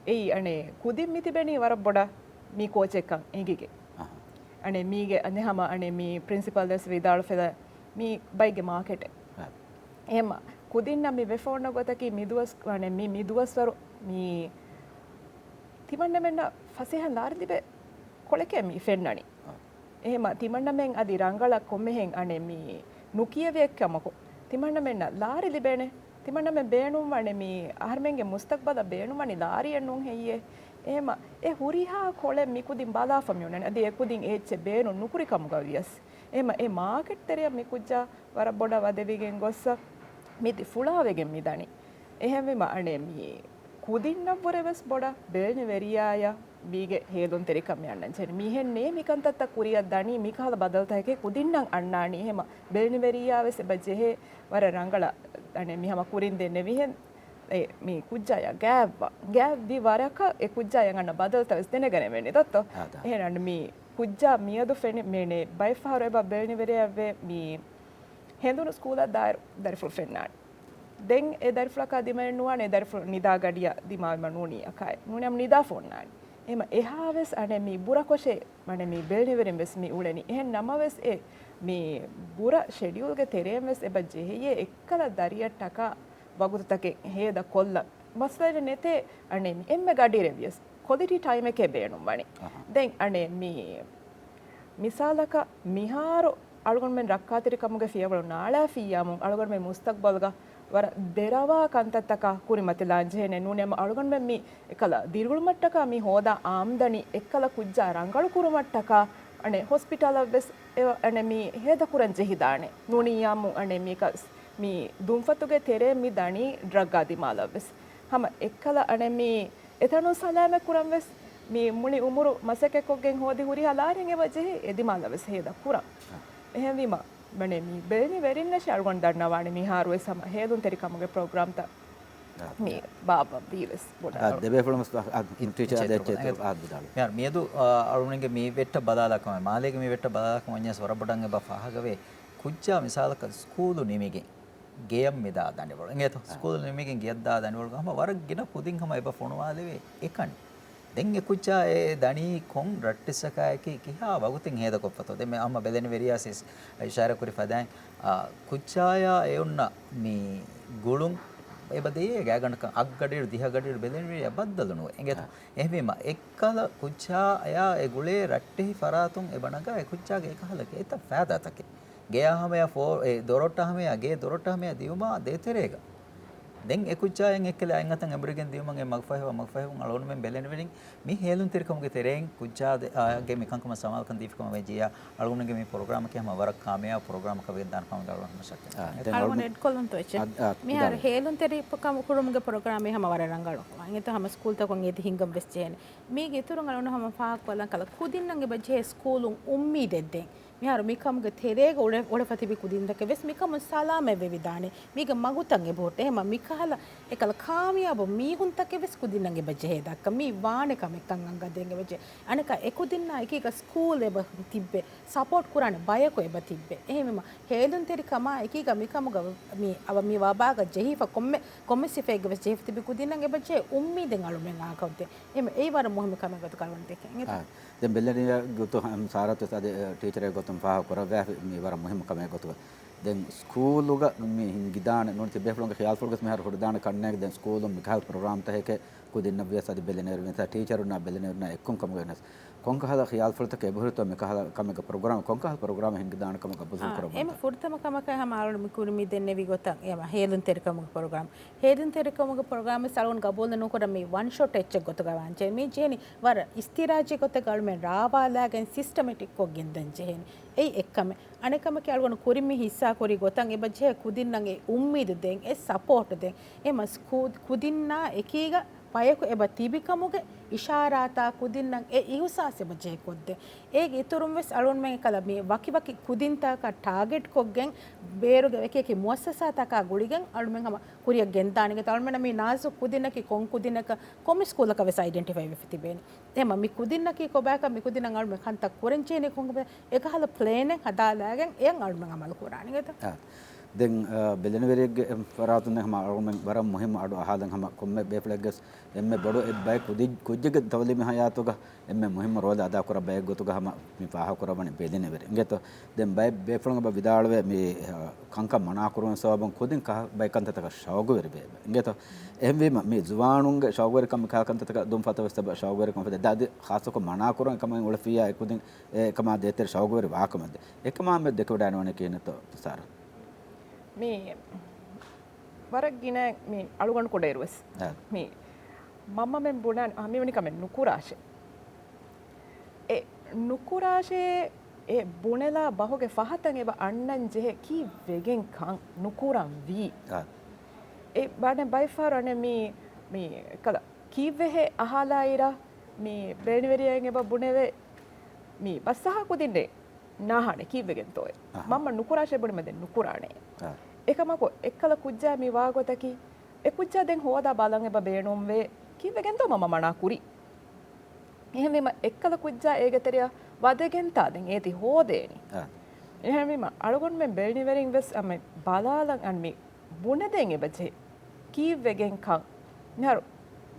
އެއީ އަނެއް ކުދިން މި ތިބެނީ ވަރަށް ބޮޑަށް މީ ކޯޗެއްކަން އެނގިގެން. އަހަ. އަނެއް މީގެ އަނެއް ހަމަ އަނެއް މީ ޕްރިންސިޕަލް ވެސް ވިދާޅުފަދަ މީ ބައެއްގެ މާކެޓެއް. އާ. އެހެމަ ކުދިންނަށް މި ވެފަ އޮންނަ ގޮތަކީ މި ދުވަސް، އަނެއް މި، މި ދުވަސްވަރު މީ ތިމަންނަމެންނަށް ފަސޭހަ ލާރި ލިބޭ ކޮޅެކޭ މި ފެންނަނީ. އާ. އެހެމަ ތިމަންނަމެން އަދި ރަނގަޅަށް ކޮންމެހެން އަނެއް މި ނުކިޔެވޭ ކަމަކު، ތިމަންނަމެންނަށް ލާރި ލިބޭނެ. ތިމަންނަމެން ބޭނުންވާނެ މި އަހަރުމެންގެ މުސްތަޤްބަލަށް ބޭނުންވަނީ ލާރިއެއް ނޫން ހެއްޔޭ؟ އެހެމަ އެ ހުރިހާ ކޮޅެއް މި ކުދިން ބަލާފަ މި އޮންނަނީ. އަދި އެ ކުދިން އެއްޗެއް ބޭނުން ނުކުރި ކަމުގަ ވިޔަސް. އެހެމަ އެ މާކެޓް ތެރެއަށް މި ކުއްޖާ ވަރަށް ބޮޑަށް ވަދެވިގެން ގޮއްސަ މި ތި ފުޅާވެގެން މި ދަނީ. އެހެންވީމަ އަނެއް މި ކުދިންނަށްވުރެ ވެސް ބޮޑަށް ބެލެނިވެރިޔާޔަށް މީގެ ހޭލުންތެރިކަމެއް އަންނަން ޖެހެނީ. މިހެން ނޭ މިކަންތައްތައް ކުރިއަށް ދަނީ މިކަހަލަ ބަދަލުތަކެއް ކުދިންނަށް އަންނާނީ. އެހެމަ ބެލެނިވެރިއްޔާ ވެސް އެބަ ޖެހޭ ވަރަށް ރަނގަޅަށް އަނެއް މި ހަމަ ކުރިން ދެންނެވިހެން އެ މި ކުއްޖާޔާ ގާތްވާ، ގާތްވި ވަރަކަށް އެ ކުއްޖާޔަށް އަންނަ ބަދަލުތައް ވެސް ދެނެގަނެވޭނެ ދޯ؟ އާދަ. އެހެން އަންނަ މި ކުއްޖާ މިއަދު ފެނި މޭނެ ބައެއް ފަހަރު އެބަ ބެލެނިވެރިއެއްވެ މި ހެނދުނު ސްކޫލަށް ދާއިރު ދަރިފުޅު ފެންނާނެ. ދެން އެ ދަރިފުޅަކާ ދިމައެއް ނުވާނެ، އެ ދަރިފުޅު ނިދާ ގަޑިއަށް ދިމާވީމަ ނޫނީ އަކާއެއް. ނޫނީ ނިދާފަ އޮންނާނެ. އެހެމަ އެހާވެސް އަނެއް މި ބުރަކޮށެއް އަނެއް މި ބެލެނިވެރިން ވެސް މި އުޅެނީ. އެހެން ނަމަވެސް އެ މި ބުރަ ޝެޑިއުލްގެ ތެރޭން ވެސް އެބަ ޖެހެޔޭ އެއްކަލަ ދަރިއަށްޓަކާ ވަގުތުތަކެއް ހޭދަ ކޮށްލަން. މައްސަލައެއް ނެތޭ އަނެއް މި އެންމެ ގަޑިއިރެއް ވިޔަސް ކޮލިޓީ ޓައިމެކޭ ބޭނުން ވަނީ. އަހަ. ދެން އަނެއް މި މިސާލަކަށް މިހާރު އަޅުގަނޑުމެން ރައްކާތެރިކަމުގެ ފިޔަވަޅު ނާޅާފިއްޔާމުން އަޅުގަނޑުމެން މުސްތަގްބަލްގަ ވަރަށް ދެރަވާ ކަންތައްތަކާ ކުރިމަތިލާން ޖެހޭނެ. ނޫނީ އަޅުގަނޑުމެން މި އެކަލަ ދިރިއުޅުމަށްޓަކާ މި ހޯދާ އާމްދަނީ އެއްކަލަ ކުއްޖާ ރަނގަޅު ކުރުމަށްޓަކާ އަނެއް ހޮސްޕިޓަލަށް ވެސް އެ އަނެއް މި ހޭދަ ކުރަން ޖެހިދާނެ. ނޫނިއްޔާމު އަނެއް މި ކަސް މި ދުންފަތުގެ ތެރޭ މި ދަނީ ޑްރަގާ ދިމާލަށް ވެސް. ހަމަ އެއްކަލަ އަނެއް މި އެތަނުން ސަލާމަތް ކުރަން ވެސް މި މުޅި އުމުރު މަސައްކަތްކޮށްގެން ހޯދި ހުރިހާ ލާރިއެއް އެބަ ޖެހޭ އެ ދިމާލަށް ވެސް ހޭދަ ކުރަން. އެހެންވީމަ މަނެ މި ބެލެނިވެރިންނަށް އަޅުގަނޑު ދަންނަވާނެ މިހާރު ވެސް ހަމަ ހޭލުންތެރިކަމުގެ ޕްރޮގްރާމްތައް މި ބާއްވަން ވީ ވެސް ބޮޑަށް. އާ، ދެބޭފުޅުން ވެސް އާ، އާ، ޓީޗަރ އެއްޗެއް ދެއްޗެއް އެއްޗެއް އާ، ވިދާޅުވި. މިހާރު މިއަދު، އާ، އަޅުގަނޑުގެ މި ވެއްޓަށް ބަލާލާކަމެއް، މާލޭގެ މި ވެއްޓަށް ބަލާލާކަމަށް ވަންޏާސް ވަރަށް ބޮޑަށް އެބަ ފާހަގަވޭ. ކުއްޖާ މިސާލަކަށް ސްކޫލު ނިމިގެން ގެޔަށް މިދާ ދަނޑިވަޅު. އިނގޭތޯ؟ އާ. ސްކޫލު ނިމިގެން ގެޔަށް ދާ ދަނޑިވަޅުގަ ހަމަ ވަރަށް ގިނަ ކުދިން ހަމަ އެބަ ފޮނުވާލެވޭ އެކަނި. ދެން އެ ކުއްޖާ އެ ދަނީ ކޮން ރައްޓެއްސަކާއެކީ ކިހާ ވަގުތެއް ހޭދަކޮށްފަތޯ؟ ދެން މި އަހަން ބެލެނިވެރިޔާސް އިޝާރާތް ކުރި ފަދައިން، އާ، ކުއްޖާޔާ އެ އޮންނަ މި ގުޅުން އެބަ ދެޔޭ ގާތްގަނޑަކަށް އަށްގަޑިއިރު ދިހަ ގަޑިއިރު ބެލެނިވެރިޔާ ބައްދަލު ނުވޭ. އިނގޭތޯ؟ އާ. އެހެންވީމަ އެއްކަލަ ކުއްޖާޔާ އެ ގުޅޭ ރައްޓެހި ފަރާތުން އެބަ ނަގާ އެ ކުއްޖާގެ އެކަހަލަ ގޭތައް ފައިދާތަކެއް. ގެޔާ ހަމަޔާ ފޯ-، އެ ދޮރަށްޓަށް ހަމަޔާ، ގޭ ދޮރަށްޓަށް ހަމަޔާ ދިޔުމާ ދޭތެރޭގަ. ދެން އެ ކުއްޖާ އެއްކަލަ އަތްއަތަށް އެނބުރިގެން ދިޔުމަށް އެ މަގުފަހިވާ، މަގުފަހިވުން އަޅުގަނޑުމެން ބެލެނިވެރިން މި ހޭލުންތެރިކަމުގެ ތެރެއިން ކުއްޖާ ދެ-، އާ، ގެ މިކަންކަމަށް ސަމާލުކަން ދީފިކަމަށް ވެއްޖިއްޔާ، އަޅުގަނޑުގެ މި ޕްރޮގްރާމަކީ ހަމަ ވަރަށް ކާމިޔާބު ޕްރޮގްރާމަކަށް ވެގެން ދާނެ ކަމަށް އަޅުގަނޑު މަސައްކަތް ކުރަން. އަޅުގަނޑު އެޑް ކޮށްލަންތޯ އެއްޗެއް؟ އަދް، އަދް، މިހާރު ވިދާޅުވެ. ހޭލުންތެރިކަމުގެ ކުރުމުގެ ޕްރޮގްރާމެއް ހަމަ ވަރަށް ރަނގަޅު. އެނގޭތޯ ހަމަ ސްކޫލްތަކުން އޭތި ހިންގަން ވެސް ޖެހޭނެ. މީގެ އިތުރުން އަޅުގަނޑު ހަމަ ފާހަގަކޮށްލަން ކަލަ ކުދިންނަށް އެބަ ޖެހޭ ސްކޫލުން އުއްމީދެއް ދޭން. މިހާރު މިކަމުގެ ތެރޭގަ އުޅެ-، އުޅެފަ ތިބި ކުދިންތަކެއް ވެސް މިކަމުން ސަލާމަތް ވެވިދާނެ. މީގެ މަގުތައް އެބަހުއްޓޭ. އެހެމަ މިކަހަލަ އެކަލަ ކާމިޔާބު މީހުންތަކެއް ވެސް ކުދިންނަށް އެބަ ޖެހޭ ދައްކަ. މީ ވާނެ ކަމެއްކަން އަނގަދޭން އެބަ ޖެ-، އަނެކާ އެކުދިންނާ އެކީގަ ސްކޫލް އެބަ ތިއްބެ، ސަޕޯޓް ކުރާނެ ބަޔަކު އެބަ ތިއްބެ. އެހެންވީމަ ހޭލުންތެރިކަމާ އެކީގަ މިކަމުގަ މި އަވަ މި ވަބާގަ ޖެހިފަ ކޮންމެ، ކޮންމެ ސިފައެއްގަ ވެސް ޖެހިފަ ތިބި ކުދިންނަށް އެބަ ޖެހޭ އުއްމީދެއް އަޅުމެން އާކަށްދޭ. އެހެމަ އެއީ ވަރަށް މުހިއްމު ކަމެއް ގޮތުގަ އަޅުގަނޑު ދެކެން. އާ. ދެން ބެލެނިވެރި ގޮތު ހަ-، ސާރާތު ވެސް އަދި، އެ، ޓީޗަރެއް ގޮތުން ފާހަގަ ކުރައްވާފި މި ވަރަށް މުހިއްމު ކަމެއް ގޮތުގަ. ދެން ސްކޫލުގަ މި ހިންގިދާނެ ނޫން ތިބޭފުޅުންގެ ޚިޔާލުފުޅުގަސް މިހާރު ހުރިދާނެ ކަންނޭނގެ ދެން ސްކޫލުން މިކަހަލަ ޕްރޮގްރާމްތަކެކޭ ކުދިންނަށް ވިޔަސް އަދި ބެލެނިވެރިން ތި ޓީޗަރުންނާ ބެލެނިވެރިންނާ އެއްކޮށް ކަމުގަ ވެސް ކޮންކަހަލަ ޚިޔާލުފުޅުތަކެއް އެބަހުރިތޯ މިކަހަލަ ކަމެއްގަ ޕްރޮގްރާމް، ކޮންކަހަލަ ޕްރޮގްރާމެއް ހިންގިދާނެ ކަމަށް ގަބޫލު ކުރައްވަންތަ؟ އާ، އެމަ ފުރަތަމަ ކަމަކަށް ހަމަ އަޅުން މި ކުރި މި ދެންނެވި ގޮތަށް އެމަ ހޭލުންތެރިކަމުގެ ޕްރޮގްރާމް. ހޭލުންތެރިކަމުގެ ޕްރޮގްރާމް ވެސް އަޅުން ގަބޫލު ނުކުރަން މި ވަން ޝޮޓް އެއްޗެއް ގޮތުގަ ވާންޖެހޭ. މި ޖެހެނީ ވަރަށް އިސްތިރާޖީ ގޮތެއްގަ އަޅުމެން ރާވާލާގެން ސިސްޓަމެޓިކް ކޮށްގެން ދެން ޖެހޭނީ. އެއީ އެއްކަމެއް. އަނެއްކަމަކީ އަޅުގަނޑު ކުރިން މި ހިއްސާ ކުރި ގޮތަށް އެބަ ޖެހޭ ކުދިންނަށް އެ އުއްމީދު ދޭން، އެ ސަޕޯޓް ދޭން. އެ މަސް ކު-، ކުދިންނާ އެކީގަ ބަޔަކު އެބަ ތިބިކަމުގެ އިޝާރާތާ ކުދިންނަށް އެ އިހުސާސް އެބަ ޖެހޭ ކޮށްދޭން. އޭގެ އިތުރުން ވެސް އަޅުގަނޑުމެން އެކަލަ މި ވަކިވަކި ކުދިންތަކަށް ޓާގެޓް ކޮށްގެން ބޭރުގެ އެކި އެކި މުއައްސަސާތަކާ ގުޅިގެން އަޅުމެން ހަމަ ކުރިއަށް ގެންދާނެ. އަޅުމެންނަށް މި ނާޒުކް ކުދިންނަކީ ކޮން ކުދިންނަކަށް ކޮންމެ ސްކޫލަކަށް ވެސް އައިޑެންޓިފައި ވެފަ ތިބޭނެ. އެހެމަ މި ކުދިންނަކީ ކޮބާކަށް މި ކުދިންނަށް އަޅުމެން ކަންތައް ކުރަން ޖެހެނީ ކޮންކަމެއް އެކަހަލަ ޕްލޭނެއް ހަދާލާގެން އެއަށް އަޅުމެން އަމަލު ކުރާނެ ގެތަ؟ އާ. ދެން، އާ، ބެލެނިވެރިއެއްގެ ފަރާތުން ހަމަ އަޅުމެން ވަރަށް މުހިއްމު އަޑު އަހާލަން ހަމަ ކޮންމެ ބޭފުޅެއްގެ އެންމެ ބޮޑު އެއް ބައެއް ކުދި-، ކުއްޖެއްގެ ތައުލީމީ ހަޔާތުގަ އެންމެ މުހިއްމު ރޯލެއް އަދާކުރާ ބައެއް ގޮތުގަ ހަމަ މި ފާހަގަކުރައްވަނީ ބެލެނިވެރި. އިނގޭތޯ؟ ދެން ބައެއް ބޭފުޅުން އެބަ ވިދާޅުވޭ މި، އަ، ކަންކަން މަނާކުރުމުގެ ސަބަބުން ކުދިން ކަހަ-، ބައެއް ކަންތައްތަކަށް ޝައުގުވެރިވޭ. އިނގޭތޯ؟ އެހެންވީމަ މި ޒުވާނުންގެ ޝައުގުވެރިކަން މި ކަހަލަ ކަންތައްތަކަށް ދުންފަތަށް ވެސް އެބަ ޝައުގުވެރިކަން އުފެދޭ. އަދި ޚާއްޞަކޮށް މަނާކުރުން އެކަމަށް އުޅެފިއްޔާ އެ ކުދިން އެކަމާ ދޭތެރޭ ޝައުގުވެރި ވާކަމެއް ދޭ. އެކަމާ މެ ދެކެވަޑައިނުވަނީ ކިހިނެއްތޯ ސާރާ؟ މި ވަރަށް ގިނަ މި އަޅުގަނޑު ކުޑައިރުވެސް އަ. މި މަންމަމެން ބުނާނެ އަ، މިވެނި ކަމެއް ނުކުރާށޭ. އެ ނުކުރާށޭ، އެ ބުނެލާ ބަހުގެ ފަހަތަށް އެބަ އަންނަން ޖެހޭ ކީއްވެގެން ކަން ނުކުރަން ވީ؟ އަ. އެ ބާނެ ބައެއް ފަހަރު އަނެއް މި، މި ކަލަ ކީއްވެހޭ އަހާލާއިރަށް މި ބޭނިވެރިޔާއިން އެބަ ބުނެވޭ، މި ބަސްއަހާ ކުދިންނޭ ނާހާނެ ކީއްވެގެންތޯއޭ؟ އާ. މަންމަ ނުކުރާށޭ ބުނީމަ ދެން ނުކުރާނެ. އާ. އެކަމަކު އެއްކަލަ ކުއްޖާ މި ވާގޮތަކީ، އެ ކުއްޖާ ދެން ހޯދާ ބަލަން އެބަ ބޭނުންވޭ، ކީއްވެގެންތޯ މަންމަ މަނާ ކުރީ؟ އެހެންވީމަ އެއްކަލަ ކުއްޖާ އޭގެ ތެރެއަށް ވަދެގެންތާ ދެން އޭތި ހޯދޭނީ. އާ. އެހެންވީމަ އަޅުގަނޑުމެން ބޭނިވެރިން ވެސް އަމެ ބަލާލަން އަން މި ބުނެދޭން އެބަ ޖެހޭ. ކީއްވެގެންކަން؟ މިހާރު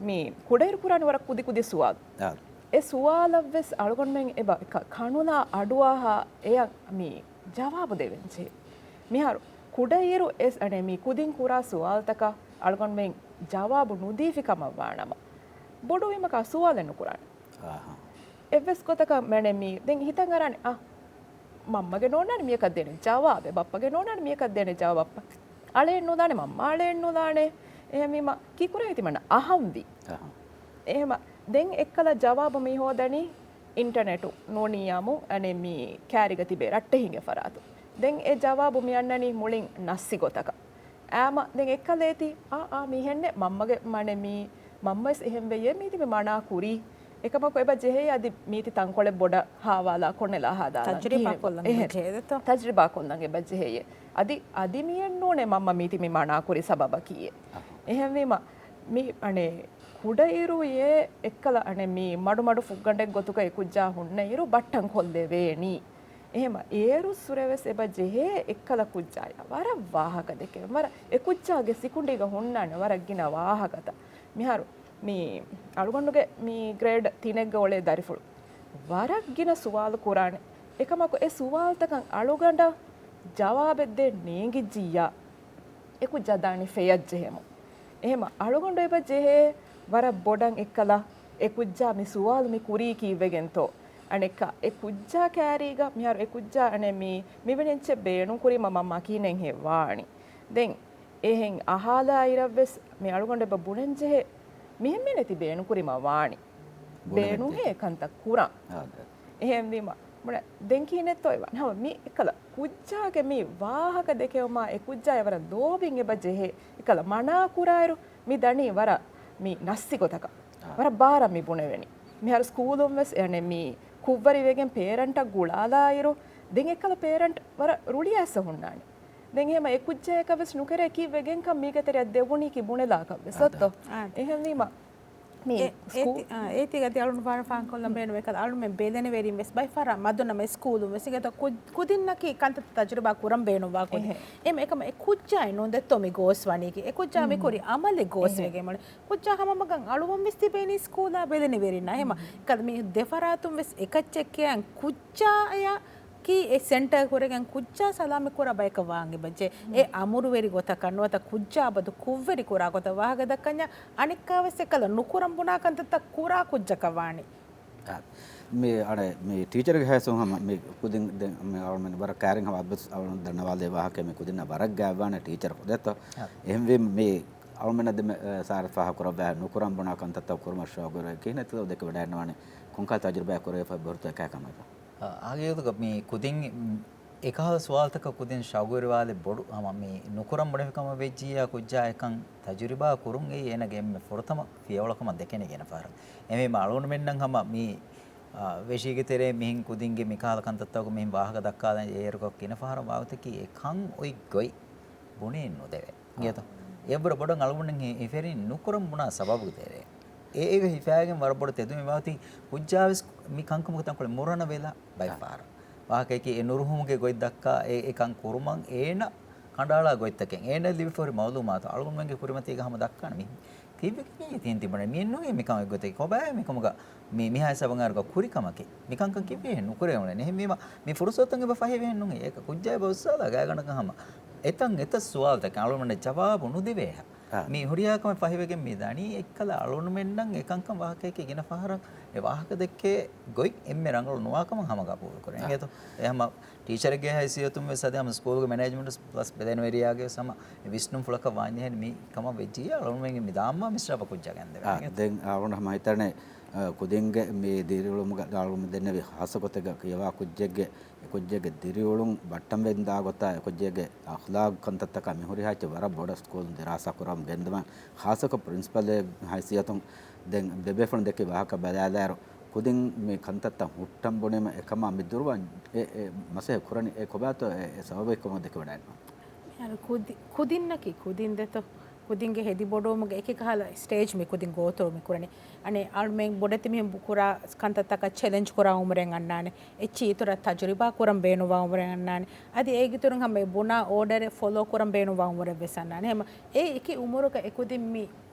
މި ކުޑައިރު ކުރާނީ ވަރަށް ކުދި ކުދި ސުވާލު. އާ. އެ ސުވާލަށްވެސް އަޅުގަނޑުމެން އެބަ ކަ-، ކަނުލާ އަޑުއަހާ އެޔަށް މި ޖަވާބު ދެވެން ޖެހޭ. މިހާރު ކުޑައިރު އެސް އަނެ މި ކުދިން ކުރާ ސުވާލުތަކަށް އަޅުގަނޑުމެން ޖަވާބު ނުދީފި ކަމަށް ވާނަމަ، ބޮޑުވީމަކާ ސުވާލެއް ނުކުރާނެ. އާހާ. އެއްވެސް ގޮތަކަށް މަނެ މީ ދެން ހިތަށް އަރާނެ، އާ، މަންމަގެ ނޯންނާނެ މިޔަކަށް ދޭނެ ޖަވާބެއް، ބައްޕަގެ ނޯންނާނެ މިޔަކަށް ދޭނެ ޖަވާބެއް. އަޅެއެއް ނުލާނެ، މަންމަ އަޅެއެއް ނުލާނެ. އެހެންވީމަ ކީކުރާ ހިތި މަންނަ އަހަންވީ. އަހަން. އެހެމަ ދެން އެއްކަލަ ޖަވާބު މި ހޯދަނީ އިންޓަނެޓު ނޫނިއްޔާމު އަނެއް މި ކާރިގަ ތިބޭ ރައްޓެހިންގެ ފަރާތު. ދެން އެ ޖަވާބު މި އަންނަނީ މުޅިން ނައްސި ގޮތަކަށް. އާމަ ދެން އެއްކަލޭތި، އާ، އާ، މީހެންނެއް މަންމަގެ މަނެ މީ، މަންމަވެސް އެހެން ވެޔޭ މީތި މި މަނާ ކުރީ. އެކަމަކު އެބަ ޖެހޭ އަދި މީތި ތަންކޮޅެއް ބޮޑަށް ހާވާލާ ކޮންނެލާ ހާދާލަން ތަޖުރިބާ ކިހިނެއް؟ ކޮށްލަން އެހެން. ޖެހޭ ދެތޯ؟ ތަޖުރިބާ ކޮށްލަން އެބަ ޖެހޭ. އަދި، އަދި މިއެއް ނޫނޭ މަންމަ މީތި މި މަނާ ކުރި ސަބަބަކީއޭ. އަހަ. އެހެންވީމަ މި އަނެއް ކުޑައިރުއޭ އެއްކަލަ އަނެއް މި މަޑުމަޑު ފުއްގަނޑެއް ގޮތުގަ އެ ކުއްޖާ ހުންނައިރު ބައްޓަން ކޮށްލެވޭނީ. އެހެމަ އޭރުއްސުރެވެސް އެބަ ޖެހޭ އެއްކަލަ ކުއްޖާޔަށް ވަރަށް ވާހަކަ ދެކެވެން. ވަރަށް އެ ކުއްޖާގެ ސިކުނޑީގަ ހުންނާނެ ވަރަށް ގިނަ ވާހަކަތައް. މިހާރު މި އަޅުގަނޑުގެ މި ގްރޭޑް ތިނެއްގަ އުޅޭ ދަރިފުޅު ވަރަށް ގިނަ ސުވާލު ކުރާނެ. އެކަމަކު އެ ސުވާލުތަކަށް އަޅުގަނޑަށް ޖަވާބެއް ދޭން ނޭނގިއްޖިއްޔާ، އެ ކުއްޖާ ދާނީ ފެޔަށް ޖެހެމުން. އެހެމަ އަޅުގަނޑު އެބަ ޖެހޭ ވަރަށް ބޮޑަށް އެއްކަލަ އެ ކުއްޖާ މި ސުވާލު މި ކުރީ ކީއްވެގެންތޯ؟ އަނެއްކާ އެ ކުއްޖާ ކާރީގަ މިހާރު އެ ކުއްޖާ އަނެއް މި، މިވެނި އެއްޗެއް ބޭނުން ކުރީމަ މަންމާ ކިހިނެއްހޭ ވާނީ؟ ދެން އެހެން އަހާލާ އިރަށްވެސް މި އަޅުގަނޑު އެބަ ބުނަން ޖެހޭ، މިހެން މީނެތި ބޭނުން ކުރީމަ ވާނީ. ބުނެމެއް ބޭނުންހޭ ދޭ. އެކަންތައް ކުރަން. އާ، ދެ. އެހެންވީމަ، ބުނެ، ދެން ކިހިނެއްތޯ އެވާން؟ ހަމަ މި އެކަލަ ކުއްޖާގެ މި ވާހަކަ ދެކެވުމާ އެ ކުއްޖާ އެވަރަށް ލޯބިން އެބަ ޖެހޭ. އެކަލަ މަނާ ކުރާއިރު މި ދަނީ ވަރަށް މި ނައްސި ގޮތަކަށް. އާ. ވަރަށް ބާރަށް މި ބުނެވެނީ. މިހާރު ސްކޫލުން ވެސް އެ މި ކުށްވަރިވެގެން ޕޭރެންޓަށް ގުޅާލާއިރު، ދެން އެކަލަ ޕޭރެންޓް ވަރަށް ރުޅިއައިސް ހުންނާނެ. ދެން އެހެމަ އެ ކުއްޖާއަކަށް ވެސް ނުކެރޭ ކީއްވެގެންކަން މީގެ ތެރެއަށް ދެވުނީކީ ބުނެލާކަށް ވެސް. އާ، އޮތްތޯ؟ އާ. އެހެންވީމަ މި އެ-، ސްކޫ-، އޭތި-، އާ، އޭތި ގަދި އަޅުން ފާރަ ފާންކޮށްލަން ބޭނުމޭ ކަލަ އަޅުމެން ބެލެނިވެރިން ވެސް ބައިފަރާ މަދުނަމަ ސްކޫލުން ވެސް އިނގޭތޯ ކު-، ކުދިންނަކީ ކަންތައް ތަޖުރިބާ ކުރަން ބޭނުންވާ ކުދިން. އެހެން. އެމަ އެކަމަ އެ ކުއްޖާއެއް ނުންދެއްތޯ މި ގޯސް ވަނީކީ. އެ ކުއްޖާ މި ކުރި އަމަލެއް ގޯސް އެހެން. ވެގެން މަޅެ. ކުއްޖާ ހަމަމަގަން އަޅުވަން ވެސް ތިބޭނީ ސްކޫލާ ބެލެނިވެރިންނާ. އެހެމަ ކަލަ މި ދެފަރާތުން ވެސް އެކައްޗެއް ކިޔަން ކުއްޖާޔަ ކީ އެ ސެންޓަރ ކުރެގެން ކުއްޖާ ސަލާމަތް ކުރާ ބަޔަކަށް ވާން އެބަޖެ. އެ އަމުރުވެރި ގޮތަކަށް ނުވަތަ ކުއްޖާ އަބަދު ކުށްވެރި ކުރާ ގޮތަށް ވާހަކަ ދައްކަންޏާ އަނެއްކާވެސް އެކަލަ ނުކުރަން ބުނާ ކަންތައްތައް ކުރާ ކުއްޖަކަށް ވާނީ. އާ، މި އަނެއް މި ޓީޗަރުގެ ހައިސުން ހަމަ މި ކުދިން ދެން މި އަޅުމެން ވަރަށް ކައިރިން ހަމަ އަބަސް އަޅުން ދަންނަވާލޭ ވާހަކަ މި ކުދިންނަށް ވަރަށް ގާތްވާނެ ޓީޗަރ ހުދެތޯ. އާ. އެހެންވީމަ މި އަޅުމެންނަށް ދެމެ-، އެ، ސާރަ ފާހަގަކުރައްވާ ނުކުރަން ބުނާ ކަންތައްތައް ކުރުމަށް ޝައުގުވެރި ކިހިނެއްތޯ ދެކެ ވަޑައިންނަވާނެ ކޮންކަހަލަ ތަޖުރިބާއެއް ކުރެވިފަ ބޮހުރުތަކާ ކަމަށް. އާ، އާގެ އިރުގަ މި ކުދިން އެކަހަލަ ސުވާލުތަކަށް ކުދިން ޝައުގުވެރިވާލެއް ބޮޑު ހަމަ މި ނުކުރަން ބުނެފި ކަމަށް ވެއްޖިއްޔާ ކުއްޖާ އެކަން ތަޖުރިބާ ކުރުން އެއީ އޭނަގެ އެންމެ ފުރަތަމަ ފިޔަވަޅު ކަމަށް ދެކެނީ ގިނަ ފަހަރަށް. އެހެންވީމަ އަޅުގަނޑުމެންނަށް ހަމަ މި، އާ، ވެށީގެ ތެރޭ މިހެން ކުދިންގެ މިކަހަލަ ކަންތައްތަކުގަ މިހެން ވާހަކަ ދައްކާލަން އޭރުގަ ގިނަ ފަހަރަށް ވާގޮތަކީ އެ ކަން އޮތް ގޮތް ބުނެއް ނުދެވޭ. އިނގޭތޯ؟ އެއްވަރު ބޮޑަށް އަޅުގަނޑު ހި-، ހިފެރިން ނުކުރަން ބުނާ ސަބަބުގެ ތެރޭ. އޭގެ ހިފާގެން ވަރަށް ބޮޑު ތެދުމެއް ވާތީ ކުއްޖާވެސް މި ކަންކަމުގެ ތަންކޮޅެއް މުރަނަ ވެލާ ބައެއް ފަހަރަށް. ވާހަކައަކީ އެ ނުރުހުމުގެ ގޮތް ދައްކާ އެ، އެ ކަން ކުރުމަށް އޭނަ ކަނޑައަޅާ ގޮތްތަކެއް. އޭނަ ލިބިފަ ހުރި މައުލޫމާތު އަޅުގަނޑުމެންގެ ކުރިމަތީގަ ހަމަ ދައްކާނެ މި ތިއްބެކި ތިހިން ތިބުނެ މި ނުވޭ މިކަމެއް ގޮތެއް. ކޮބާ މިކަމުގަ މި މިހާ ހިސާބަށް އަރުގަ ކުރި ކަމަކީ. މިކަންކަން ކިއްވެހޭ ނުކުރެވުނެ. އެހެންވީމަ މި ފުރުސަތުތައް އެބަ ފަހިވެހެއް ނޫން. އޭކަ ކުއްޖާ އެބަ އުއްސާލާ ގާތްގަނޑަކަށް ހަމަ އެތަން އެތައް ސުވާލުތަކެއް އަޅުގަނޑަށް ޖަވާބު ނުދެވޭހާ. އާ. މި ހުރިހާ ކަމެއް ފަހިވެގެން މި ދަނީ އެއްކަލަ އަޅުގަނޑުމެންނަށް އެކަންކަން ވާހަކައަކީ ގިނަ ފަހަރަށް އެ ވާހަކަ ދެއްކޭ ގޮތް އެންމެ ރަނގަޅު ނުވާ ކަމަށް ހަމަ ގަބޫލު ކުރޭ. އާ. އިނގޭތޯ؟ އެ ހަމަ ޓީޗަރެއްގެ ހައިސިއްޔަތުން ވެސް އަދި ހަމަ ސްކޫލުގެ މެނޭޖްމަންޓް ޕްލަސް ބެލެނިވެރިޔާގެ ވެސް ހަމަ ވިސްނުންފުޅަކަށް ވާންޖެހޭނެ މި ކަމަށް ވެއްޖިއްޔާ އަޅުގަނޑުމެންގެ މި ދާންވާ މިސްރާބަށް ކުއްޖާ ގެންދެވޭ. އާ، ދެން އަޅުގަނޑު ހަމަ ހިތަނެ، އަ، ކުދިންގެ މި ދިރިއުޅުމުގަ އަޅުގަނޑު ދެންނެވި ހާއްސަ ގޮތެއްގަ ކިޔަވާ ކުއްޖެއްގެ އެ ކުއްޖެއްގެ ދިރިއުޅުން ބައްޓަންވެގެން ދާ ގޮތާ، އެ ކުއްޖެއްގެ އަޚްލާގު ކަންތައްތަކާ މި ހުރިހާ އެއްޗެއް ވަރަށް ބޮޑަށް ސްކޫލުން ދިރާސާ ކުރަމުން ގެންދަވަން. ޚާއްޞަކޮށް ޕްރިންސިޕަލެއް ހައިސިއްޔަތުން ދެން ދެބޭފުޅުން ދެއްކި ވާހަކަ ބަލާލާއިރު، ކުދިން މި ކަންތައްތައް ހުއްޓަން ބުނީމަ އެކަމާ މި ދުރުވަން އެ، އެ މަސައްކަތް ކުރަނީ އެ ކޮބާތޯ އެ، އެ ސަބަބެއްކަމަށް ދެކެވަޑައިންނާ. މިހާރު ކުދި-، ކުދިންނަކީ ކުދިން ދެތޯ. ކުދިންގެ ހެދި ބޮޑުވުމުގެ އެކި ކަހަލަ ސްޓޭޖް މި ކުދިން ގޯތުރު މި ކުރަނީ. އަނެއް އަޅުމެން ބޮޑެތި މިހެން ކުރާ ކަންތައްތަކަށް ޗެލެންޖް ކުރާ އުމުރެއް އަންނާނެ. އެއްޗި އިތުރަށް ތަޖުރިބާ ކުރަން ބޭނުންވާ އުމުރެއް އަންނާނެ. އަދި އޭގެ އިތުރުން ހަމަ އެ ބުނާ އޯޑަރެއް ފޮލޯ ކުރަން ބޭނުންވާ އުމުރެއް ވެސް އަންނާނެ. ހަމަ އެ އެކި އުމުރުގަ އެ ކުދިން މި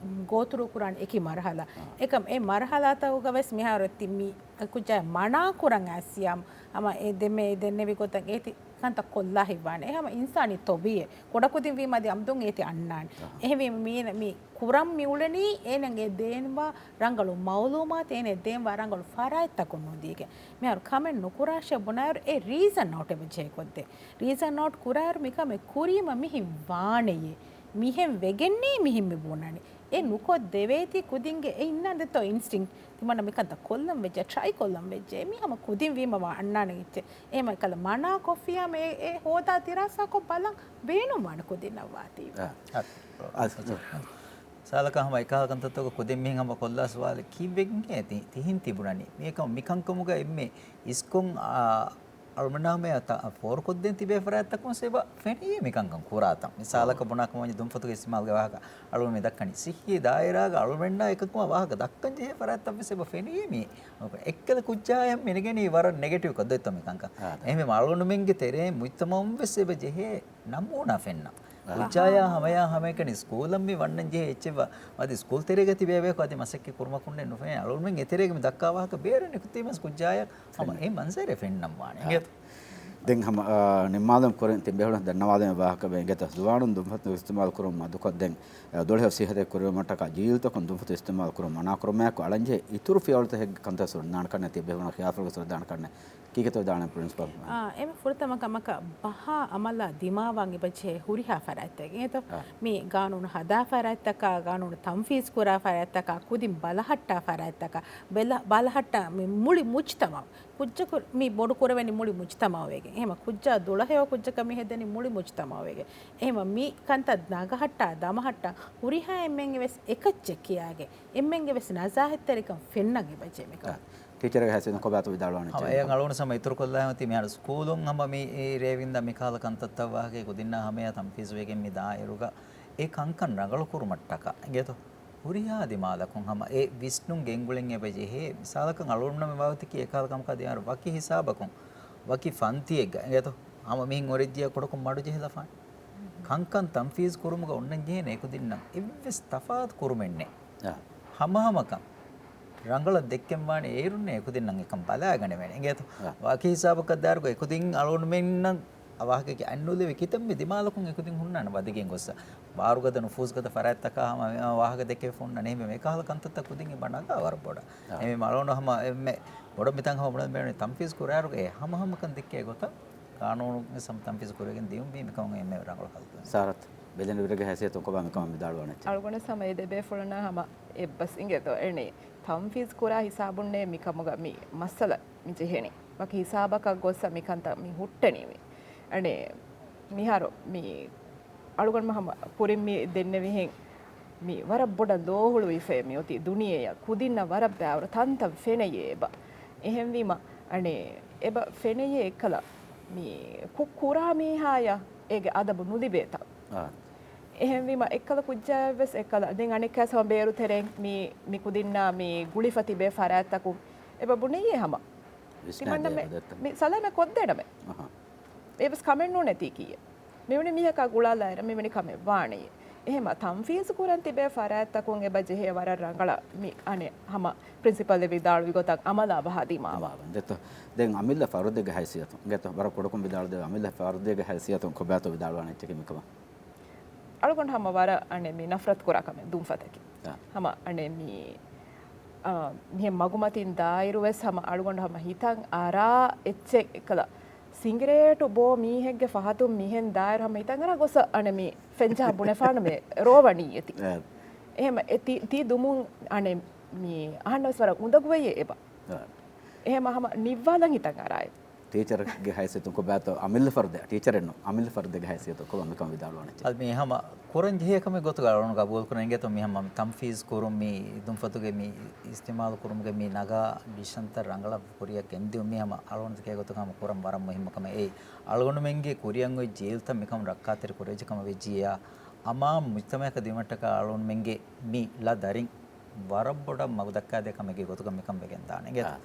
ގޯތުރު ކުރާނެ އެކި މަރުހަލާ. އެކަމް އެ މަރުހަލާތަކުގަ ވެސް މިހާރު ތި މި ކުއްޖާ މަނާ ކުރަން އައިސް ހަމަ އެ ދެމެ ދެންނެވި ގޮތަށް އޭތި ކަންތައް ކޮށްލާ ހިތްވާނެ. އެ ހަމަ އިންސާނީ ތޮބީއެއް. ކުޑަކުދިން ވީމަ އަދި އަމްދުން އޭތި އަންނާނެ. އެހެންވީމަ މީ، މި ކުރަން މި އުޅެނީ އޭނަގެ ދޭންވާ ރަނގަޅު މައުލޫމާތު، އޭނަ ދޭންވާ ރަނގަޅު ފަރާތްތަކުން ނުދީގެ. މިހާރު ކަމެއް ނުކުރާށޭ ބުނާއިރު އެ ރީޒަން އައުޓް އެބަ ޖެހިކޮށްދޭ. ރީޒަން އައުޓް ކުރާއިރު މިކަމެއް ކުރީމަ މިހިން ވާނެޔޭ. މިހެން ވެގެންނޭ މިހިން މި ބުނަނީ. އެ ނުކޮށް ދެވޭތީ ކުދިންގެ އެ އިންނަން ދެތޯ އިންސްޓިން. ތިމަންނަ މިކަންތައް ކޮށްލަން ވެއްޖެ، ޓްރައި ކޮށްލަން ވެއްޖެ. މީ ހަމަ ކުދިން ވީމަ ވާ އަންނާނެ އެއްޗެއް. އެހެމަ ކަލަ މަނާ ކޮށްފިޔާމަ އެ، އެ ހޯދާ ދިރާސާ ކޮށް ބަލަން ބޭނުންވާނެ ކުދިންނަށް ވާތީ. އާ. އާ. ސާލަކަށް ހަމަ އެކާ ކަންތައްތަކުގަ ކުދިން މިހެން ހަމަ ކޮށްލާ ސުވާލެއް ކީއްވެގެން ތި-، ތިހިން ތިބުނަނީ؟ މިއަކަމަ މިކަންކަމުގަ އެންމެ އިސްކޮން އާ، އަޅުމެންނާމެ ފޯރުކޮށްދޭން ތިބޭ ފަރާތްތަކުން ސޭބަ ފެނިއްޔޭ މިކަންކަން ކުރާތަން. މިސާލަކަށް ބުނާކަމަށް ދުންފަތުގެ އިސްތިމާލްގެ ވާހަކަ އަޅުމެން މި ދައްކަނީ. ސިއްހީ ދާއިރާގަ އަޅުމެންނާ އެކަކުމަށް ވާހަކަ ދައްކަން ޖެހޭ ފަރާތްތައްވެސް އެބަ ފެނިއްޔޭ މީ. އެއްކަލަ ކުއްޖާޔަށް މިނިގެނީ ވަރަށް ނެގެޓިވް ކޮށްދޮތްތޯ މިކަންކަން. އާ، އެހެންވީމަ އަޅުގަނޑުމެންގެ ތެރޭން މުޖްތަމައުންވެސް އެބަ ޖެހޭ ނަމޫނާ ފެންނަން. އާ. ކުއްޖާޔާ ހަމަޔާ ހަމައެކަނި ސްކޫލަށް މި ވަންނަން ޖެހޭ އެއްޗެއްވާ. އަދި ސްކޫލް ތެރޭގަ ތިބޭ ބަޔަކު އަދި މަސައްކަތް ކުރުމަކުންނެއް ނުފެނޭ. އަޅުގަނޑުމެން އެތެރޭގަ މި ދައްކާ ވާހަކަ ބޭރަށް ނިކުތީމަސް ކުއްޖާޔަށް ހަމަ އެ މަންޒަރެއް ފެންނަން ވާނެ. އާ. އިނގޭތަ؟ ދެން ހަމަ، އާ، ނިންމާލުން ކުރިން ތިބޭފުޅުން ދަންނަވާލަމޭ ވާހަކަ ވެ އިނގޭތަ؟ ޒުވާނުން ދުންފަތު އިސްތިމާލު ކުރުމަށް މަދުކޮށްދޭން، އަ، ދޮޅިހަ ސިހަތެއް ކުރެވުމަށްޓަކާ ޖީލްތަކުން ދުންފަތު އިސްތިމާލު ކުރުން މަނާ ކުރުމާއެކު އަޅަންޖެހޭ އިތުރު ފިޔަވަޅުތަކެއްގެ ކަންތައް ސުރަންދާން ކަންނެ ތިބޭފުޅުން ޚިޔާލުފުޅުގެ ސުރަންދާން ކަންނެ. ކީކޭތޯ ވިދާޅުވަނީ ޕްރިންސިޕަލް؟ އާ، އެމެ ފުރަތަމަ ކަމަކަށް ބަހާ އަމަލާ ދިމާވާން އެބަޖެހޭ ހުރިހާ ފަރާތްތަކެއް. އިނގޭތޯ؟ އާ. މި ގާނޫނު ހަދާ ފަރާތްތަކާ، ގާނޫނު ތަންފީޒް ކުރާ ފަރާތްތަކާ، ކުދިން ބަލަހައްޓާ ފަރާތްތަކާ، ބެލަ-، ބަލަހައްޓާ މި މުޅި މުޖްތަމައު. ކުއްޖަކު މި ބޮޑު ކުރެވެނީ މުޅި މުޖްތަމައު ވެގެން. އެހެމަ ކުއްޖާ ދުޅަހެޔޮ ކުއްޖަކަށް މި ހެދެނީ މުޅި މުޖްތަމައު ވެގެން. އެހެމަ މި ކަންތައް ނަގަހައްޓާ، ދަމަހައްޓާ، ހުރިހާ އެންމެންގެ ވެސް އެކައްޗެއް ކިޔާގެ، އެންމެންގެ ވެސް ނަޒާހަތްތެރިކަން ފެންނަން އެބަޖެހޭ މިކަމަށް. އާ. ޓީޗަރ ހަސިން ކޮބާތޯ ވިދާޅުވާނެ؟ ހަމަ އެއަށް އަޅުގަނޑު ހަމަ އިތުރުކޮށްލާ އޮތީ މިހާރު ސްކޫލުން ހަމަ މި ރޭވިންދާ މިކަހަލަ ކަންތައްތައް ވާހަކަ ކުދިންނާ ހަމަޔާ ތަންފީޒުވެގެން މި ދާއިރުގަ އެ ކަންކަން ރަނގަޅު ކުރުމަށްޓަކާ އިނގޭތޯ؟ ހުރިހާ ދިމާލަކުން ހަމަ އެ ވިސްނުން ގެންގުޅެން އެބަ ޖެހޭ. މިސާލަކަށް އަޅުގަނޑުމެން ވާގޮތަކީ އެކަހަލަ ކަމަކާ ދިމާރު ވަކި ހިސާބަކުން ވަކި ފަންތިއެއްގަ އިނގޭތޯ؟ ހަމަ މިހެން އޮރެއްޖިޔާ ކުޑަކޮށް މަޑު ޖެހިލަފާނެ. ކަންކަން ތަންފީޒް ކުރުމުގަ އޮންނަން ޖެހޭނެ އެކުދިންނަށް އެއްވެސް ތަފާތު ކުރުމެއްނެއް. އާ. ހަމަހަމަކަން ރަނގަޅަށް ދެއްކެންވާނެ އޭރުންނެއް އެކުދިންނަށް އެކަން ބަލާގަނެވޭނެ. އިނގޭތޯ؟ އާ. ވަކި ހިސާބަކަށް ދާއިރުގަ އެކުދިން އަޅުގަނޑުމެންނަށް އަވާހަކަކީ އަތްނުލެވި ކިތަންމެ ދިމާލަކުން އެކުދިން ހުންނާނެ ވަދެގެން ގޮއްސަ. ބާރުގަދަ ނުފޫޒުގަދަ ފަރާތްތަކާ ހަމަ ވާހަކަ ދެކެވިފަ ހުންނާނެ. އެހެންވެ މިކަހަލަ ކަންތައްތައް ކުދިން އެބަ ނަގާ ވަރަށް ބޮޑަށް. އާ. އެހެންވެ އަޅުގަނޑު ހަމަ އެންމެ ބޮޑަށް މިތަން ހަމަ ބުނަން ބޭނުނީ ތަންފީޒް ކުރާއިރުގަ އެ ހަމަހަމަކަން ދެއްކޭ ގޮތަށް ގާނޫނު ސަމް ތަންފީޒު ކުރެވިގެން ދިޔުންވީ މިކަމުން އެންމެ ރަނގަޅު ހަލަތު. ސާރަތް، ބެލެނިވެރިގެ ހައިސިއްޔަތުން ކޮބާ މިކަމަށް ވިދާޅުވާނެ އެއްޗެއް؟ އަޅުގަނޑަށް ހަމަ އެ ދެބޭފުޅުންނާ ހަމަ އެއްބަސް އިނގޭތޯ އެނީ. ތަންފީޒް ކުރާ ހިސާބުންނޭ މިކަމުގަ މި މައްސަލަ މި ޖެހެނީ. ވަކި ހިސާބަކަށް ގޮއްސަ މިކަންތައް މި ހުއްޓެނީ މި. އަނެ މިހާރު މި އަޅުގަނޑުމެން ހަމަ ކުރިން މި ދެންނެވިހެން މި ވަރަށް ބޮޑަށް ލޯހުޅުވިފައި މި އޮތީ ދުނިޔެއަށް. ކުދިންނަށް ވަރަށް ބައިވަރު ތަންތަން ފެނެޔޭ އެބަ. އެހެންވީމަ އަނެ އެބަ ފެނެޔޭ އެއްކަލަ މި ކުށް ކުރާ މީހާޔަށް އޭގެ އަދަބު ނުލިބޭތަ؟ އާ. އެހެންވީމަ އެއްކަލަ ކުއްޖާއެއްވެސް އެއްކަލަ ދެން އަނެއްކާސް ހަމަ ބޭރު ތެރެއިން މި، މި ކުދިންނާ މި ގުޅިފަ ތިބޭ ފަރާތްތަކުން އެބަ ބުނެޔޭ ހަމަ. ތިމަންނަމެ މި ސަލާމަތް ކޮށްދޭނަމެ. އަހަ. އެވެސް ކަމެއް ނޫނޭ ތީ ކީއްޔެއް. މިވެނި މީހަކާ ގުޅާލާއިރަށް މިވެނި ކަމެއް ވާނެޔޭ. އެހެމަ ތަންފީޒު ކުރަން ތިބޭ ފަރާތްތަކުން އެބަ ޖެހޭ ވަރަށް ރަނގަޅަށް މި އަނެއް ހަމަ ޕްރިންސިޕަލް ވިދާޅުވި ގޮތަށް އަމަލާ ބަހާ ދިމާވާ. ދިމާވާ. ދެތޯ. ދެން އަމިއްލަ ފަރުދެއްގެ ހައިސިއްޔަތުން. އިނގޭތޯ ވަރަށް ކުޑަކޮށް ވިދާޅުދެވޭ އަމިއްލަ ފަރުދެއްގެ ހައިސިއްޔަތުން ކޮބާތޯ ވިދާޅުވާނެ އެއްޗަކީ މިކަމަށް؟ އަޅުގަނޑު ހަމަ ވަރަށް އަނެއް މި ނަފްރަތު ކުރާ ކަމެއް ދުންފަތަކީ. އާ. ހަމަ އަނެއް މި، އާ، މިހެން މަގުމަތިން ދާއިރު ވެސް ހަމަ އަޅުގަނޑު ހަމަ ހިތަށް އަރާ އެއްޗެއް އެއްކަލަ ސިނގިރޭޓު ބޯ މީހެއްގެ ފަހަތުން މިހެން ދާއިރު ހަމަ ހިތަށް އަރާ ގޮސް އަނެއް މި ފެންޖަހާ ބުނެފާނު މި ރޯވަނީ އެތި. އާ. އެހެމަ އެ ތި، ތި ދުމުން އަނެއް މި އަހަންނަ ވެސް ވަރަށް އުނދަގޫވެއޭ އެބަ. އާ. އެހެމަ ހަމަ ނިއްވާލަން ހިތަށް އަރާ އެ. ޓީޗަރެއްގެ ހައިސިއްޔަތުން ކޮބާތޯ އަމިއްލަ ފަރުދެއް، ޓީޗަރެއް ނޫން، އަމިއްލަ ފަރުދެއްގެ ހައިސިއްޔަތުން ކޮބާ މިކަން ވިދާޅުވާނެ؟ އަދި މި ހަމަ ކުރަން ޖެހޭ ކަމެއް ގޮތުގަ އަޅުގަނޑު ގަބޫލު ކުރަން އިނގޭތޯ މި ހަމަ ތަންފީޒް ކުރުން މި ދުންފަތުގެ މި އިސްތިމާލު ކުރުމުގެ މި ނަގާ ޑިސިޝަންތައް ރަނގަޅަށް ކުރިއަށް ގެންދިއުން މި ހަމަ އަޅުގަނޑު ތަކެއް ގޮތުގަ ހަމަ ކުރަން ވަރަށް މުހިއްމު ކަމެއް. އެއީ އަޅުގަނޑުމެންގެ ކުރިއަށް އޮތް ޖީލްތައް މިކަމުން ރައްކާތެރި ކުރެވިއްޖެ ކަމަށް ވެއްޖިއްޔާ އަމާ މުޖްތަމަޢަކަށް ދިއުމަށްޓަކާ އަޅުގަނޑުމެންގެ މި ލަ ދަރިން ވަރަށް ބޮޑަށް މަގު ދައްކާދޭ ކަމެއްގެ ގޮތުގަ މިކަން ވެގެން ދާނެ އިނގޭތަ؟ އާ.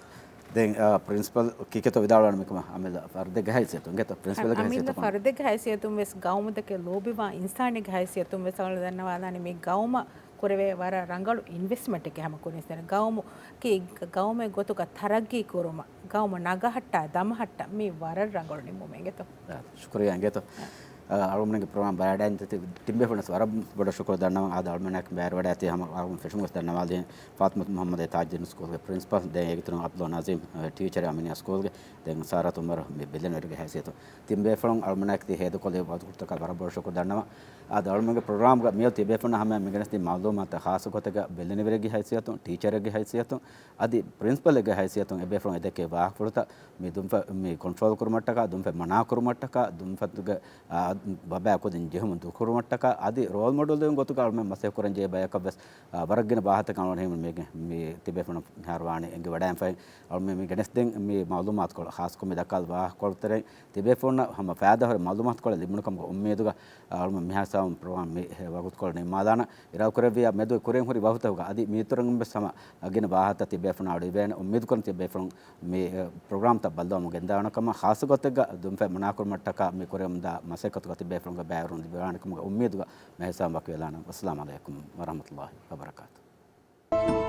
ދެން، އާ، ޕްރިންސިޕަލް ކިކެތޯ ވިދާޅުވާނެ މިކަމަށް އަމިއްލަ ފަރުދެއްގެ ހައިސިއްޔަތުން އިނގޭތޯ؟ ޕްރިންސިޕަލްގެ އަމިއްލަ ހައިސިއްޔަތުން ކޮން؟ ފަރުދެއްގެ ހައިސިއްޔަތުން ވެސް ގައުމުތަކެއް ލޯބިވާ އިންސާނެއްގެ ހައިސިއްޔަތުން ވެސް އަޅުގަނޑު ދަންނަވާލާނެ މި ގައުމަށް ކުރެވޭ ވަރަށް ރަނގަޅު އިންވެސްޓްމަންޓެއްގެ ހަމަ ކުރިން ގައުމު ގައުމެއް ގޮތުގަ ތަރައްގީ ކުރުމަށް، ގައުމު ނަގަހައްޓާ ދަމަހައްޓަ މި ވަރަށް ރަނގަޅު ނިންމުމެއް އިނގޭތޯ. އާ، ޝުކުރިއްޔާ އިނގޭތޯ. އާ، އަޅުގަނޑުގެ ޕްރޮގްރާމް ބަލައިގަންނަވާ ތި-، ތިން ބޭފުޅުންނަށް ވަރަށް ބޮޑަށް ޝުކުރު ދަންނަވަން. އާދެ، އަޅުގަނޑަށް ބައިވެރިވެވަޑައިގަތީ ހަމަ އަޅުގަނޑު ފެށުމުން ވެސް ދަންނަވާލީ ފާތިމަތު މުޙައްމަދު ތާޖުއްދީން ސްކޫލްގެ ޕްރިންސިޕަލް، ދެން އޭގެ އިތުރުން ޢަބްދުﷲ ނަޒީމް ޓީޗަރެއް އަމިނިޔާ ސްކޫލްގެ، ދެން ސާރާތު ޢުމަރު މި ބެލެނިވެރިގެ ހައިސިއްޔަތުން. ތިން ބޭފުޅުން އަޅުގަނޑަށް ތި ހޭދަކޮށްލި ވަގުތުތަކަށް ވަރަށް ބޮޑަށް ޝުކުރު ދަންނަވަން. އާދެ، އަޅުގަނޑުގެ ޕްރޮގްރާމްގަ މިއަދު ތި ބޭފުޅުންނަށް ހަމަޔަށް މި ގެނެސްދިން މަޢުލޫމާތު ޚާއްޞަ ގޮތެއްގަ ބެލެނިވެރިގެ ހައިސިއްޔަތުން، ޓީޗަރެއްގެ ހައިސިއްޔަތުން، އަދި ޕްރިންސިޕަލެއްގެ ހައިސިއްޔަތުން އެބޭފުޅުން އެދެއްކޭ ވާހަކަފުޅުތައް މި ދުންފަ-، މި ކޮންޓްރޯލް ކުރުމަށްޓަކާ، ދުންފަތް މަނާ ކުރުމަށްޓަކާ، ދުންފަތުގެ، އާ، ބަބާ ކުދިން ޖެހުމުން ދުރުކުރުމަށްޓަކާ، އަދި ރޯލް މޮޑެލް ދެވުން ގޮތުގަ އަޅުމެން މަސައްކަތް ކުރަން ޖެހޭ ބަޔަކަށް ވެސް، އާ، ވަރަށް ގިނަ ވާހަކަތަކެއް އަޅުގަނޑު މި، މި ތިބޭފުޅުން މިހާރު ވާނީ އެނގިވަޑައިގެންފައި. އަޅުމެން މި ގެނެސްދިން މި މަޢުލޫމާތުކޮޅު ޚާއްޞަކޮށް މި ދައްކާލި ވާހަކަކޮޅު ތެރެއިން ތިބޭފުޅުންނަށް ހަމަ ފައިދާހުރި މަޢުލޫމާތުކޮޅެއް ލިބުނު ކަމުގެ އުއްމީދުގަ، އަޅުމެން މިހާ ހިސާބުން ޕްރޮގްރާމް މި ވަގުތުކޮޅު ނިންމާލާނަން. އިރާދަކުރެއްވިއްޔާ މެދު ކުރިން ހުރި ވަގުތަކުގަ އަދި މީތުރަށް ވެސް ހަމަ ގިނަ ވާހަކަތައް ތިބޭފުޅުންނާ އަޑު އިވޭނެ. އުއްމީދުކުރަން ތިބޭފުޅުން މި، އެ، ޕްރޮގްރާމްތައް ބައްލަވަމުން ގެންދާނެ ކަމަށް، ޚާއްޞަ ގޮތެއްގަ ދުންފަތް މަނާކުރުމަށްޓަކާ މި ކުރެވެމުންދާ މަސައްކަތުގަ ތިބޭފުޅުންގެ ބައިވެރިވުން ލިބިވާނެ ކަމުގެ އުއްމީދުގަ މިހާ ހިސާބުން ވަކިވެލާނަން. ވައްސަލާމް ޢަލައިކުމް ވަރަޙްމަތުﷲ ވަބަރަކާތުހު.